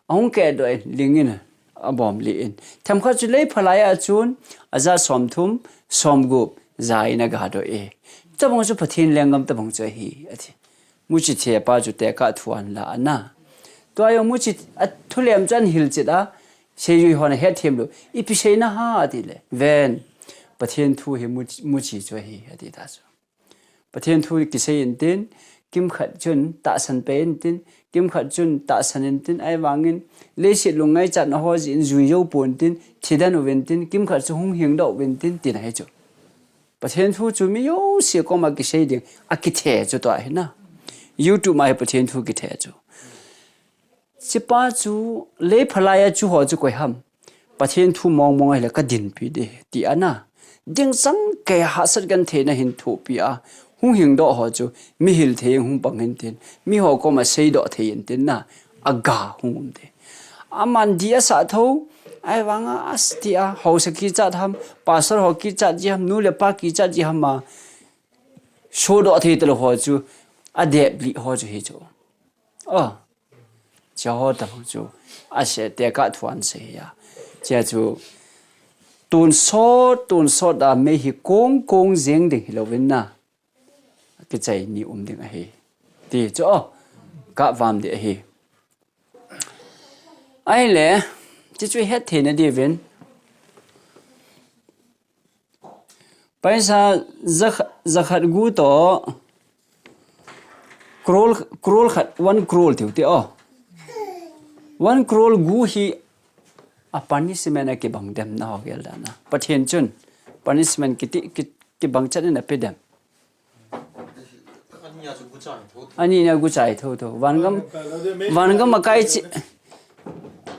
A hung ke do in, ling in, a bom li in. Themkhat chu lei phalai a chun, a za som thum, som gup, za in a ga do e. Tabang chu Pathen lenggam tabang chu ahi, a thi. Muchi the pa chu te ka thu an la a na. Tua yo muchi a thu lem chu an hil chit a, sei yui hon a het them lo. Ipi sei na ha, a ti le. Ven, Pathen thu hi muchi, muchi chu ahi, a ti ta chu. Pathen thu kisei in tin, kim khat chun tahsan pe in tin, kim khat chun tahsan in tin, ai vangin, leiset lungngai chat na ho ji in zui yo pon tin, thidan uvin tin, kim khat chu hung hing do uvin tin, tin ahi chu. Pathen thu chu mi yo si koma kisei ding, a kithe chu to ahi na. YouTube ma hi Pathen thu kithe chu. Chipa chu lei phalai a chu ho chu koi ham. Pathen thu mong mong ahile ka din pi de ti ana. Ding chang kei hahsat kan thei na hin thu pi a. Hung hing do ho chu mi hil thei hung pang hin tin. Mi ho koma sei do thei in tin na. A ga hung um te. A man di a sa tho. Ai vang a as ti a. Ho sa ki chat ham. Pastor ho ki chat ji ham. Nu le pa ki chat ji ham ma. So do thei talo ho chu. A dep li ho chu hi chu. Oh. Chia ho ta chu a se te ka thuan se ya. Chia chu tun sot, tun sot a mei hi kong kong jeng ding hi lo vin na. Kichai ni um ding ahi. Ti chu oh, ka vam ding ahi. Ai le, ti chu het thei na di vin. Paisa zakh-, zakhat gu to crore, crore khat, one crore tiu ti o. One crore gu hi a punishment a kibang dem na ho gel dan a. Pathen chun punishment kiti, ki, kibang chan in a pe dem. Ani na gu chai tho tho. Vangam, vangam a kai chi.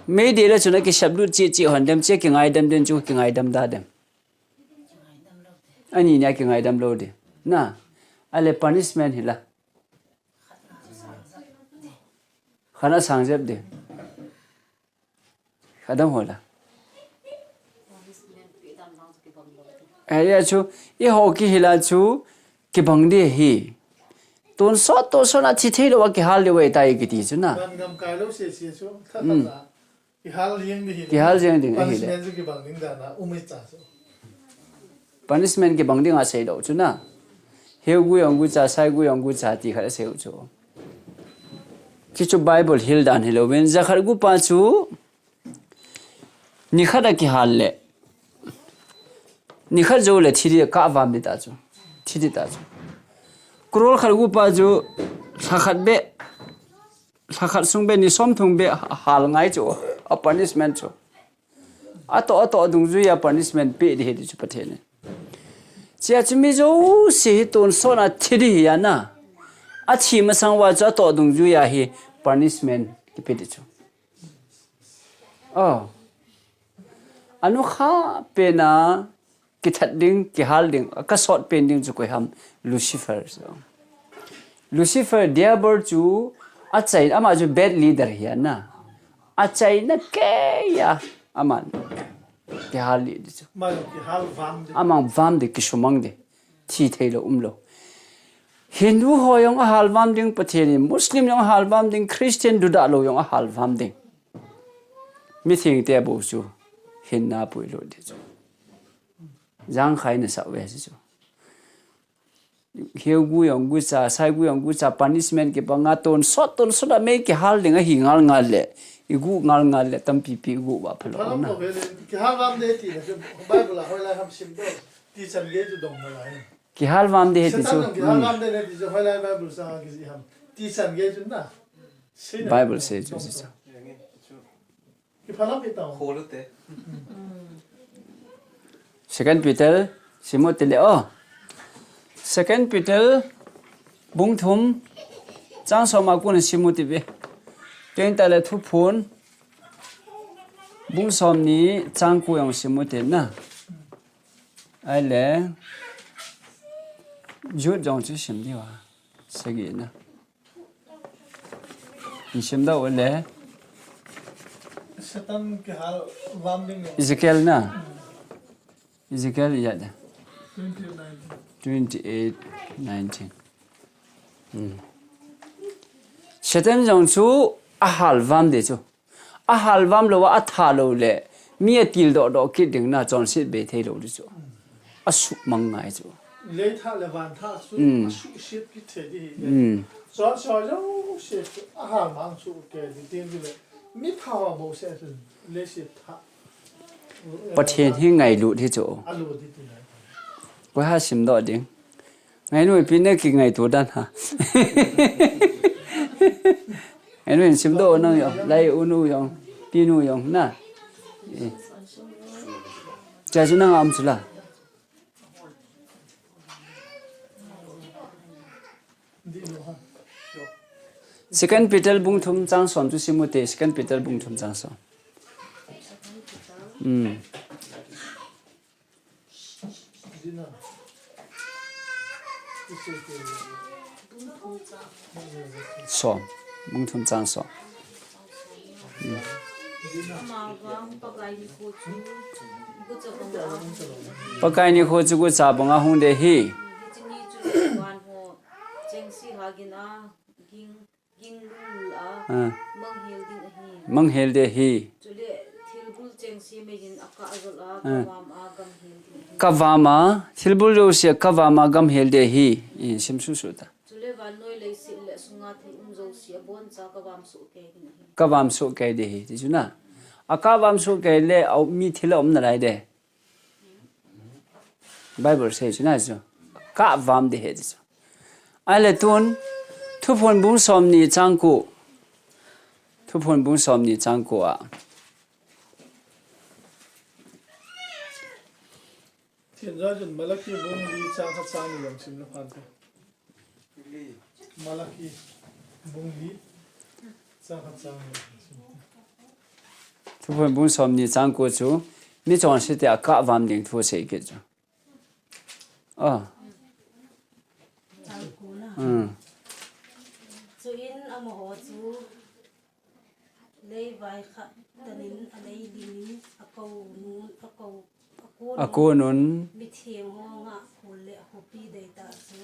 Mei de la chun a kisap lut chi chi hon dem chi kingai dem den chu kingai dem da dem. Ani nia kingaidam lou di. Na, ale punishment hi la. Khat a sang jep di. Khat dam ho la. Ai ya chu, i ho ki hi la chu, kibang di hi. Tun sot, tun sot na thi thei lou a kihal di wei tai kiti chu na. Van gam kai lou se se chu, tha tha tha. Kihal jeng ding ahi le. Kihal jeng ding ahi le. Punishment chu kibang ding dan a, um e cha chu. Punishment kibang ding a sei lou chu na. Heu gu yong gu cha, sai gu yong gu cha ti khat a sei u chu. Ki chu Bible hil dan hi lou vin, zakhat gu pa chu ni khat a kihal le. Ni khat jou le thi di ka vam di ta chu. Thi di ta chu. Crore khat gu pa chu lha khat be. Lha khat sung be ni som thum be hal ngai chu a punishment chu. A to, a to dungjui a punishment pe di hi di chu Pathen in. Chia chu mi jouse hi tun sot na thi di hi a na. A thi masang uva chu a to dungjui a hi punishment kipe di chu. Oh. Anu kha pe na kithat ding, kihal ding, kasot pen ding chu koi ham? Lucifer chu. Lucifer, Diabol chu, achaina, ama chu bad leader hi ana. Achaina keiya, aman kihal lih ding chu. Amang vam ding, kisumang ding. Thi theilou umlou. Hindu ho jong ahal vam ding, Pathen in Muslim jong ahal vam ding, Christian dudah lou jong ahal vam ding. Mithengte bou chu hinna puilut ding chu. Jangkhai nasah uve chu. Heugu jong gucha, saigu jong gucha, punishment kipanga tonsot, tonsot a mei kihal ding ahi ngal ngal le, igu ngal ngal le, tampi pi igu uva phalou na. Kihal vam ding ti na chu, Bible a hoilai ham simdoh, tichan gei chu dong nalai. Kihal vam ding ahi ti chu. Satan jong kihal vam ding ahi ti chu, hoilai Bible sanga kijih ham. Tichan gei chu na. Bible sei chu, sei chu. Second Peter, simu tile o. Second Peter, bung thum, chang som a kon simu tiuve. Teng tale Thuphon, bung somni, chang ko jong simu tile na. Ahile, Jude jong chu sim diu a. Sagi na. Isim doh le. Satan kihal vam ding lo. Ezekiel na. Ezekiel ya da. Twenty-eight nineteen. Twenty-eight nineteen. Hmm. Satan jong chu ahal vam ding chu. Ahal vam lou a, atha lou le, mi atildoh doh kit ding na, chonset be theilou ding chu. Asuhmang ngai chu. Leitha le vantha chu, hmm, asuhset kit thei ding hi. Hmm. Chonse jouse chu ahal mang chu kei ding tin le, mi thao a bouseh chu, leiset thah. Pathen hi ngailut hi chu. Alut ding ti nai. Koi ha simdoh ding. Ngainu ipi na kingaito dan ha. Ngainu in simdoh nang jong, lai u nu jong, pi nu jong na. Eh. Cha chu nang am chu la. Second Peter bung thum chang som chu simu te, Second Peter bung thum chang som. Hmm. Som, bung thum chang som. Pakai nikho chu gucha banga hung ding ahi. Ging lul a, ah, manghel ding ahi. Manghel ding ahi. Chule thilbul chengse meiyin akah jol a, ah, kavam a gamhel ding ahi. Kavam a, thilbul jouse kavam a gamhel ding ahi. Eh, sim suhsuh ta. Chule vannoi leiset le asunga thil um jouse aboncha kavam soh kei ding ahi. Kavam soh kei ding ahi, ti chu na. Akavam soh kei le, au, mi thil aum nalai ding. Bible sei chu na chu. Kavam ding ahi ti chu. Ahile tun, Thuphon bung somni chang ko. Thuphon bung somni chang ko a. Thenjoi chun Malaki bung li chang khat chang ni jong sim le phan te. Malaki bung li chang khat chang ni. Thuphon bung somni chang ko chu, mi chonse te akavam ding thu asei kit chu. Ah. Chang ko na. Hmm. Chuin amaho chu leivai khat tanin alei dingin akou nun, akou, akou nun. Akou nun. Mitheng ho ngahphol le akhopi deitah chu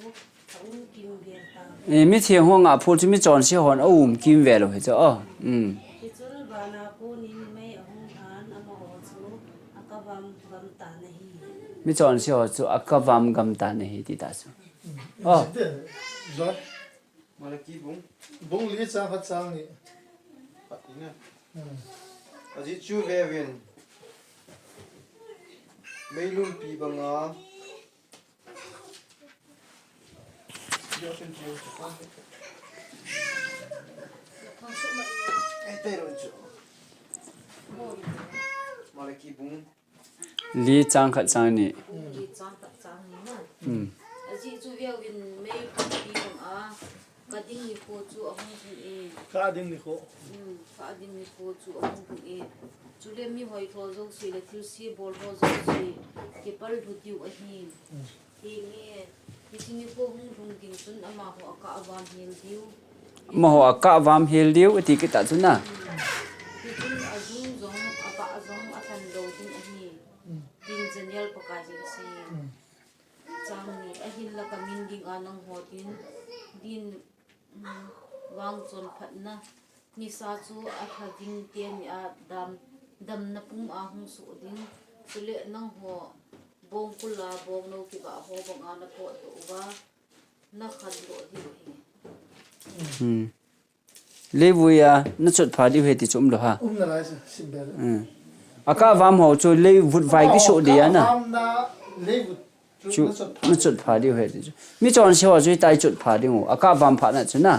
aum kimvel ta. Eh, mitheng ho ngahphol chu mi chonse hon aum kimvel u hi chu. Oh. Hmm. Hichun vana konin mei ahung lhan amaho chu akavam gam tan ahi. Mi chonse ho chu akavam gam tan ahi ti ta chu. Oh. Malaki bung. Bung li chang khat chang ni. Khat ni na. Hmm. Ajeh chu veuvin. Meilhumpi banga. Ei, tei ro chu. Malaki bung. Li chang khat chang ni. Li chang khat chang ni na. Hmm. Ajeh chu veuvin meilhumpi banga kading nikho chu ahung ding e. Kading nikho. Hmm, kading nikho chu ahung ding e. Chule mi hoitho jouse le thilse bol ho jouse kipal lhu diu ahi. Hinge, hiche nikho hung lhung ding chun amaho akah avam hel diu. Amaho akah avam hel diu, ati kit a chu na. Hichun ajung jong, abah jong alhan lou ding ahi. Tin Daniel Pakaiyin asei. Chang ni, ahinla kamin dinga nangho din, din, um, vang chonphatna nisa chu alha ding teni a dam, damna pum a hung soh ding. Chule nangho bongkul a bongnou kibah ho banga napotdoh uva, nakhandoh diu ahi. Hmm. Leivui a nachot pha diu ahi ti chu umlou ham. Um nalai chu, simple. Hmm. Akah avam ho chu leivut vai kisoh dia na. Akah avam na leivut chu, chu nachot pha, nachot pha diu ahi ti chu. Michonse ho chu hitia ichot pha diu. Akah avam phat na chu na.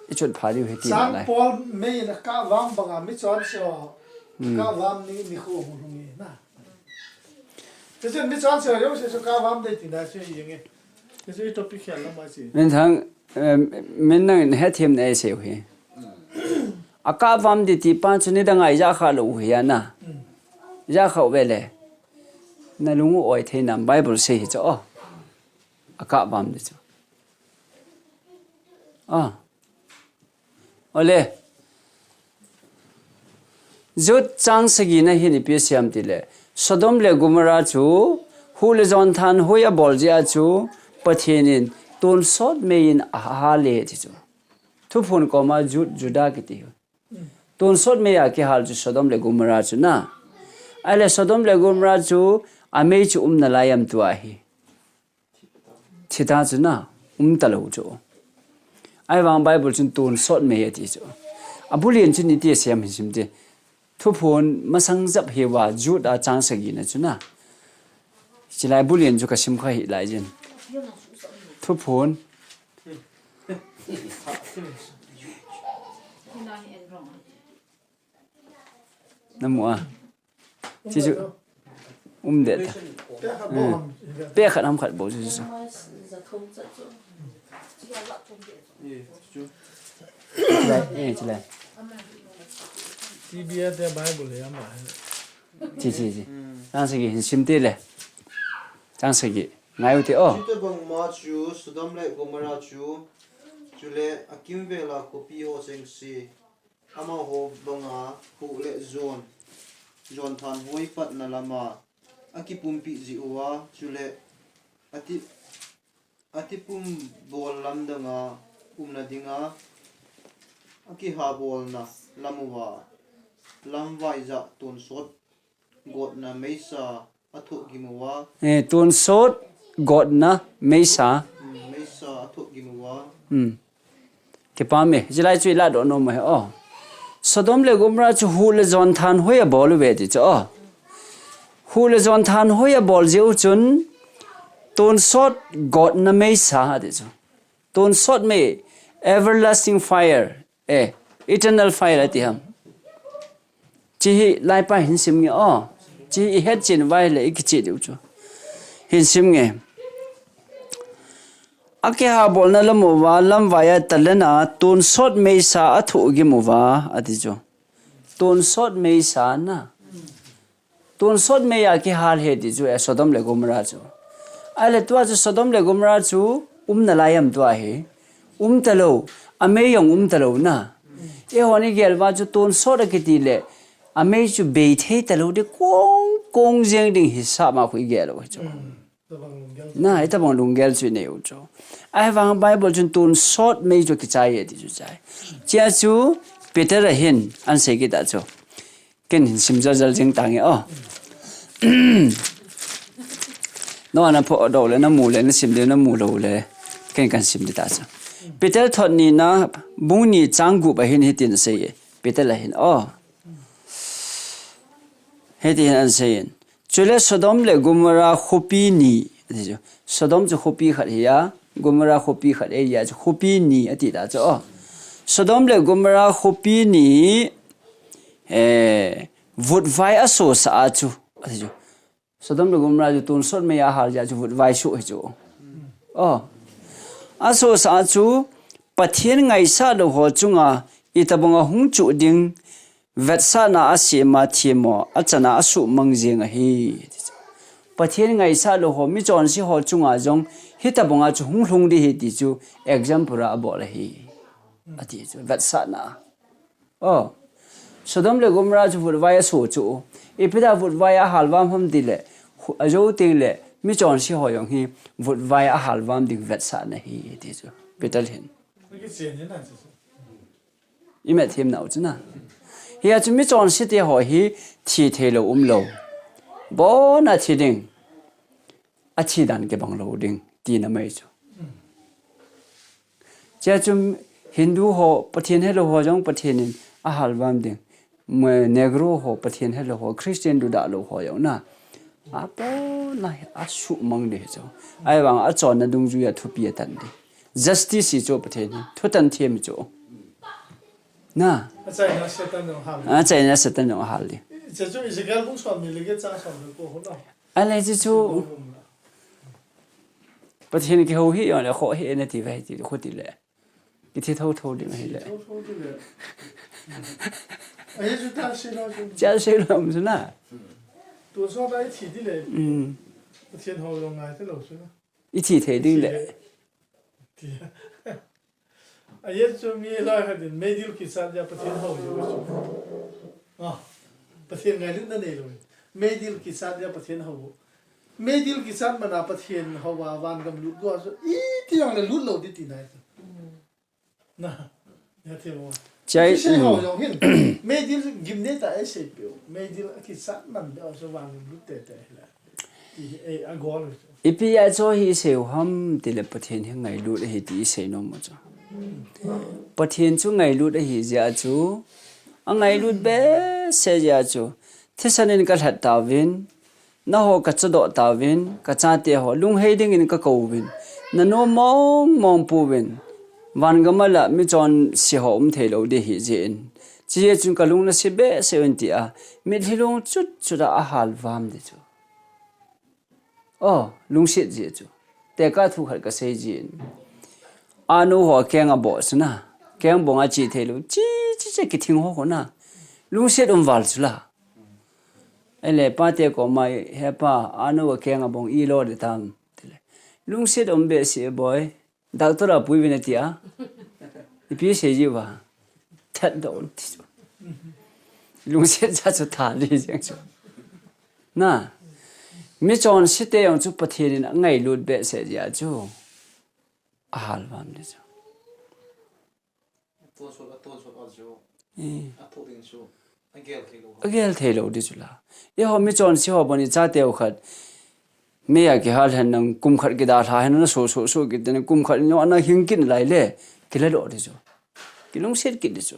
Ichot pha diu ahi ti nalai. Chang pol mei in akah avam banga michonse ho. Hmm. Akah avam ni, nikho hung lhung e na. Hichun michonse ho jouse chu akah avam ding tina chu hi jenge. Hichu topic khel lam a chu. Minthang, eh, min nang hethem na isei u hi. Akah avam ding ti pa chu nidang a ija kha lou u hi ana. Ija kha uve le. Nalung u oi thei nam Bible sei hi chu o. Akah avam ding chu. Ah. Ole. Jude chang sagi na hin ipi asei em tile, Sodom le Gomorrah chu, hu le jon thanhoi abol jeh a chu, Pathen in tonsot mei in ahal e ti chu. Thuphon koma Jude, Judah kiti hi. Tonsot mei a kihal chu Sodom le Gomorrah chu na. Ahile Sodom le Gomorrah chu, amei chu um nalai em tua hi. Thita chu na, um talou chu. Ahivang Bible chun tonsot mei ati chu. Abul in chun iti asei em hisim ti. Thuphon masang jep hi uva Jude a chang sagi na chu na. Chulai bul in chu kasim kha hih lai jin. Thuphon. Namu a. Chi chu um det ta. Hmm. Pe khat ham khat bou chu chu. Chulai, eh, chulai. T B A te Bible le ama. Chi, chi, chi. Chang sagi hin sim te le. Chang sagi. Ngai u te o. Chuti bang ma chu Sodom le Gomorrah chu. Chule akimvel a khopi ho jeng si. Amaho banga hu le jon, jon thanhoi patna lama akipumpi jeh uva, chule ati, atipum bol lamdanga umna dinga akihabolna lam uva, lamvai jah tonsot gotna meisa athoh gim uva. Eh, tonsot gotna meisa. Hmm, meisa athoh gim uva. Hmm. Kipah e, chulai chu ilah doh nom u ahi o. Sodom le Gomorrah chu hu le jon thanhoi abol uve ti chu o. Hu le jon thanhoi abol jeh u chun tonsot gotna meisa ati chu. Tonsot mei, everlasting fire. Eh, eternal fire ati ham. Chi hi laipa hin sim nge o. Chi hi ihet chen uva ahile ikicheh diu chu. Hin sim nge. Akihabolna lam uva, lamvai a talena, tonsot meisa athoh gim uva, ati chu. Tonsot meisa na. Tonsot mei a kihal ahi ti chu, eh, Sodom le Gomorrah chu. Ahile tua chu Sodom le Gomorrah chu um nalai em tua hi. Um talou, amei jong um talou na. Eihon igel uva chu tonsot akiti le, amei chu bei thei talou ding kong kong jeng ding hisap ma khu igel u hi chu. Na, hitabang lunggel chu inei u chu. Ahivang Bible chun tonsot mei chu kichai e ti chu chai. Chia chu Peter a hin ahin sei kit a chu. Ken hin sim jal jal jing tange o. Nangho naphoh doh le, namu le, nasim le, namu lou le. Ken kahin sim ding ta chu. Peter thot nina, bung ni chang gup a hin hitin asei e. Peter a hin o. Hitin ahin sei in. Chule Sodom le Gomorrah khopi ni, ati chu. Sodom chu khopi khat ahi a, Gomorrah khopi khat ahi a chu khopi ni ati ta chu. O. Sodom le Gomorrah khopi ni, eh, vutvai asosah a chu, ati chu. Sodom le Gomorrah chu tonsot mei a hal jeh a chu vutvai soh ahi chu. O. Asosah a chu Pathen ngaisah lou ho chunga itobang a hung chuh ding, vetsahna a sema themmo, achana asuhmang jing ahi. Pathen ngaisah lou ho, michonse ho chunga jong, hitabanga chu hung lhung ding ahi ti chu, example a abol ahi. Ati chu, vetsahna. Oh. Sodom le Gomorrah chu vutvai aso chu. Ipi dia vutvai ahalvam ham tile, hu-, ajo tengle, michonse ho jong hi, vutvai ahalvam ding vetsahna ahi, ti chu. Peter hin. Imet themnau chu na. Hia chu michonse te ho hi thi theilou umlou. Abona thi ding. Athi dan kibang lou ding. Tina mai chu. Chea chu Hindu ho, Pathen helou ho jong Pathen in ahalvam ding. Negro ho, Pathen helou ho, Christian duda lou ho jong na. Abona asuhmang ding chu. Ahivang achonna dungjuia thupi atan ding. Justice chu Pathen hi. Thutan them chu. Na. Achaina Satan jong hal. Achaina Satan jong hal ding. Hiche chu Ezekiel bung som ni le get chang som le ko ho na. Ale hiche chu. Pathen kihou hi jongle kho hi nati ve ti kho tile. Kithi thotho ding ahile. Thotho tile. Ahi chu ta se lo chu. Cha se lo chu na. Tu so ta ithi tile. Pathen hou jong ngai te lou chu na. Ithi thei ding le. Tia. Ahi chu mi loi khat in meidil kichat dia Pathen hou lou chu. Ah, Pathen ngailutna neilou. Meidil kichat dia Pathen hou. Meidil kichat mana Pathen houva vangam lut go chu. Iti jongle lut lou ding tina chu. Na. Chai, meidil gimnei ta eisei peu. Meidil akichat man dia chu vangam lut tete hila. Ipi a chu hi isei u ham tile Pathen hi ngailut ahi ti isei nom u chu. Pathen chu ngailut ahi jeh a chu. Angailut behseh jeh a chu. Thisan in kalhat tauvin. Nangho kachodoh tauvin. Kachate ho. Lunghei dingin kakouvin. Nanom mong mong pouvin. Vangam a la michonse ho um theilou ding ahi jeh in. Chujeh chun kalung nase behseh uvin tia. Mitlhi lung chut chut a ahalvam ding chu. Oh, lungset jeh chu. Tekah thu khat kasei jin. Anu ho keng aboh chu na. Keng bong a che theilou. Chi, chi, chi, kithing ho ho na. Lungset um val chu la. Ele pate koma, "He pa, anu a keng abong ilo ding tam?" Tile. "Lungset um behseh boi. Doctor a puiuvin," ati a. Ipi sei jiuva. That doh ti chu. Lungset jeh chu tha ding jeng chu. Na. Michonse te jong chu Pathen in angailut behseh jeh a chu. Ahalvam ding chu. Atonsot, atonsot a chu. Eh. Athoh ding chu. Agel theilou. Agel theilou ding chu la. Eiho michonse ho boni chate u khat. Mei a kihal hen nang kum khat kidalha hen na so, so, so kit na kum khat nyo na hing kit lai le. Kila doh ding chu. Kilungset kit ding chu.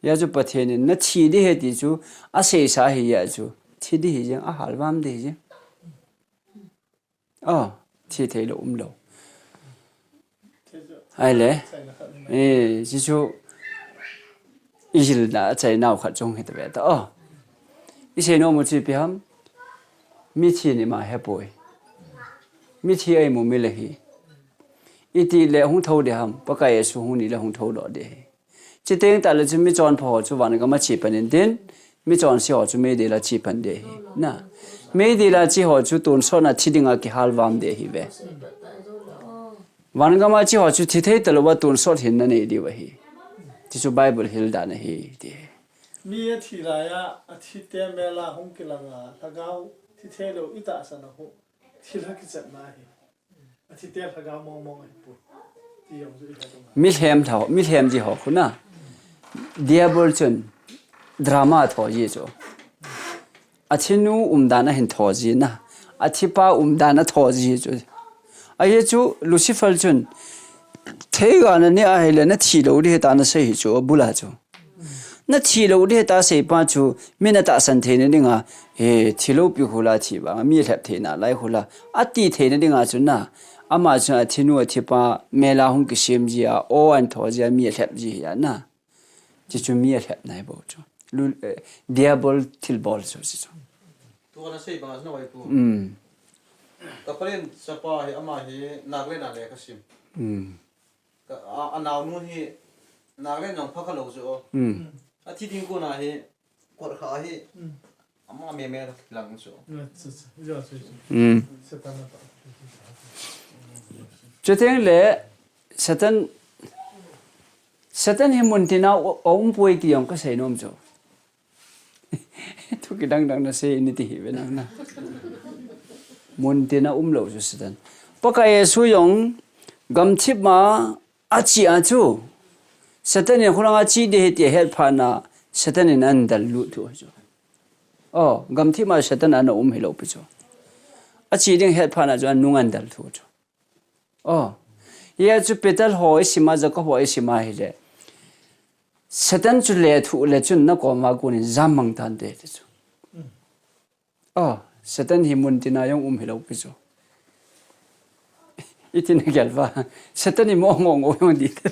Hia chu Pathen in nathi ding ahi ti chu. Aseisa ahi hia chu. Thi ding ahi jeng, ahalvam ding ahi jeng. Oh, thi theilou umlou. Ahile. Eh, hichu. Ijilna achaina u khat chu hung hita ve ta. Oh. Isei nom u chu ipi ham. Mithi in ima hepoi. Mithi a imu mil ahi. Itile hung thou ding ham. Pakai Jesu hung ni le hung thou doh ding ahi. Chuteng tahle chu michonpha ho chu vangam a che pan intin, michonse ho chu meidil a che pan ding ahi. Na. Meidil a che ho chu tonsot na thi dinga kihalvam ding ahi ve. Vangam a che ho chu thi thei talouva tonsot hinna nei diu ahi. Ti chu Bible hil dan ahi ti. Mi athi laiya, athite mel a hung kilanga, lhagao thi theilou itahsan a hu, thilha kichatna ahi. Athite lhagao mong mong ahi pu. Ti jong chu ihet u. Milhem tho, milhem ji ho khu na. Diabol chun drama tho ji chu. Athinu umdan ahin tho ji na. Athipa umdan atho ji chu. Ahi chu Lucifer chun theiga nanei ahile nathi lou ding ahi tia nasei hi chu abul a chu. Nathi lou ding ahi tia asei pa chu, mi natahsan theina dinga, eh, thi lou pi khu la thi vang, mi lhep theina lai khu la, ati theina dinga chu na, ama chu athinu athipa, mel a hung kisem ji a, o ahin tho ji a, mi alhep ji ahi na. Chi chu mi alhepna ahi bou chu. Lu-, eh, Diabol thilbol chu, chi chu. Tu kana sei bang chu na vai pu. Um. Ka paren chapa hi ama hi Nagaland a le ka sim. Um. Ka, a, a naonu hi Nagaland jong pha kha lou chu. Hmm. Athi ding kona hi, kot kha hi, ama meme lang chu. Acha, acha. Jo, jo, jo. Hmm. Satan ata. Chuteng le, Satan, Satan hi muntina a um poi ti jong kasei nom chu. Thu kidang dang nasei ni ti hi ve nang na. Muntina um lou chu Satan. Pakai Jesu jong gamthip ma achi a chu. Satan in kholang achi ding ahi ti ahet phat na Satan in ahin del lut thu chu. Oh, gamthip ma Satan ana um hilou pi chu. Achi ding ahet phat na chu anung ahin del thu chu. Oh. Hia chu Peter ho i sim a, Jacob ho i sim a hile. Satan chu lethuh le chun nakoma konin jam mang tante ti chu. Oh, Satan hi muntina jong um hilou pi chu. Iti nagel uva. Satan hi mo ngo ngo jong di te.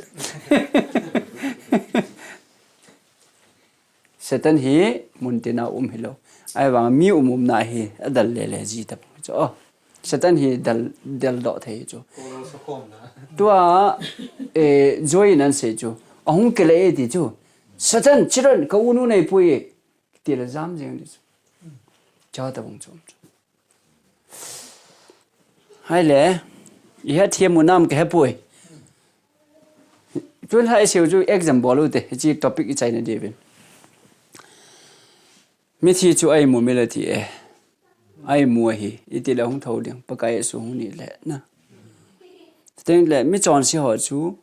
Satan hi muntina um hilou. Ahivang mi um umna hi adel le le ji ta chu. Oh, Satan hi del, del doh thei chu. Tua, eh, Joy in asei chu. Ahung kile e ti chu. Satan, Chiran, ka unu nei pui e. Ti le jam jeng di chu. Cha ta bung chu. Hai le, i hethem u nam ka hepoi. Tun hai seiu chu example u te, hichi topic i chaina diuvin. Mithi chu aimu mila ti e. Aimu ahi, iti le hung tho ding, Pakai Jesu hung ni le na. Teng le, michonse ho chu,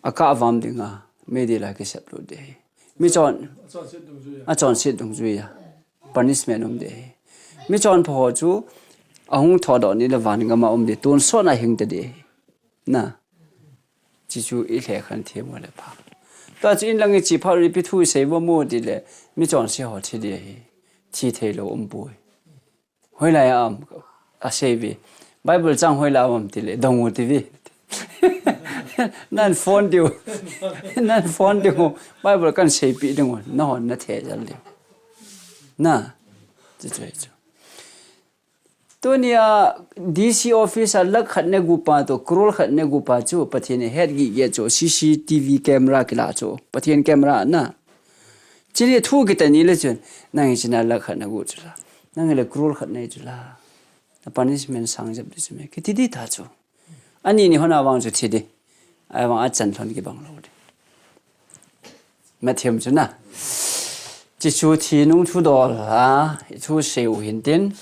akah vam dinga, meidil a kisep lut ding ahi. Michon, achonset dungjui a. Punishment um ding ahi. Michonpha ho chu, ahung thodoh ni le van gam a um ding, tonsot na hing ta ding ahi. Na. Chi chu i lhekhan them u le pha. Tua chu in lang i chi pha ri pi thu i sei vo mo ti le, michonse ho thi ding ahi. Thi thei lou um poi. Hoilai a um, asei ve. Bible chang hoilai a um ti le, dong u ti ve. Nan phone diu. Nan phone diu. Bible kan seipi ding u. Nahon na thei jal diu. Na. Chi chu chu. Tunia D C office a lakh khat ne gup pa toh, crore khat ne gup pa chu, Pathen in het gige chu, C C T V camera kila chu, Pathen camera na. Chini thu kita ni le chun, nang hi china lakh khat na gup chu la, nang hi le crore khat nei chu la, na punishment sang jep di chu me, kiti di ta chu. Ani ni hon a vang chu thi di. Ahivang a chan lhon kibang lou di. Mathem chu na. Chi chu thi nung thu dol a, i thu sei u hin tin.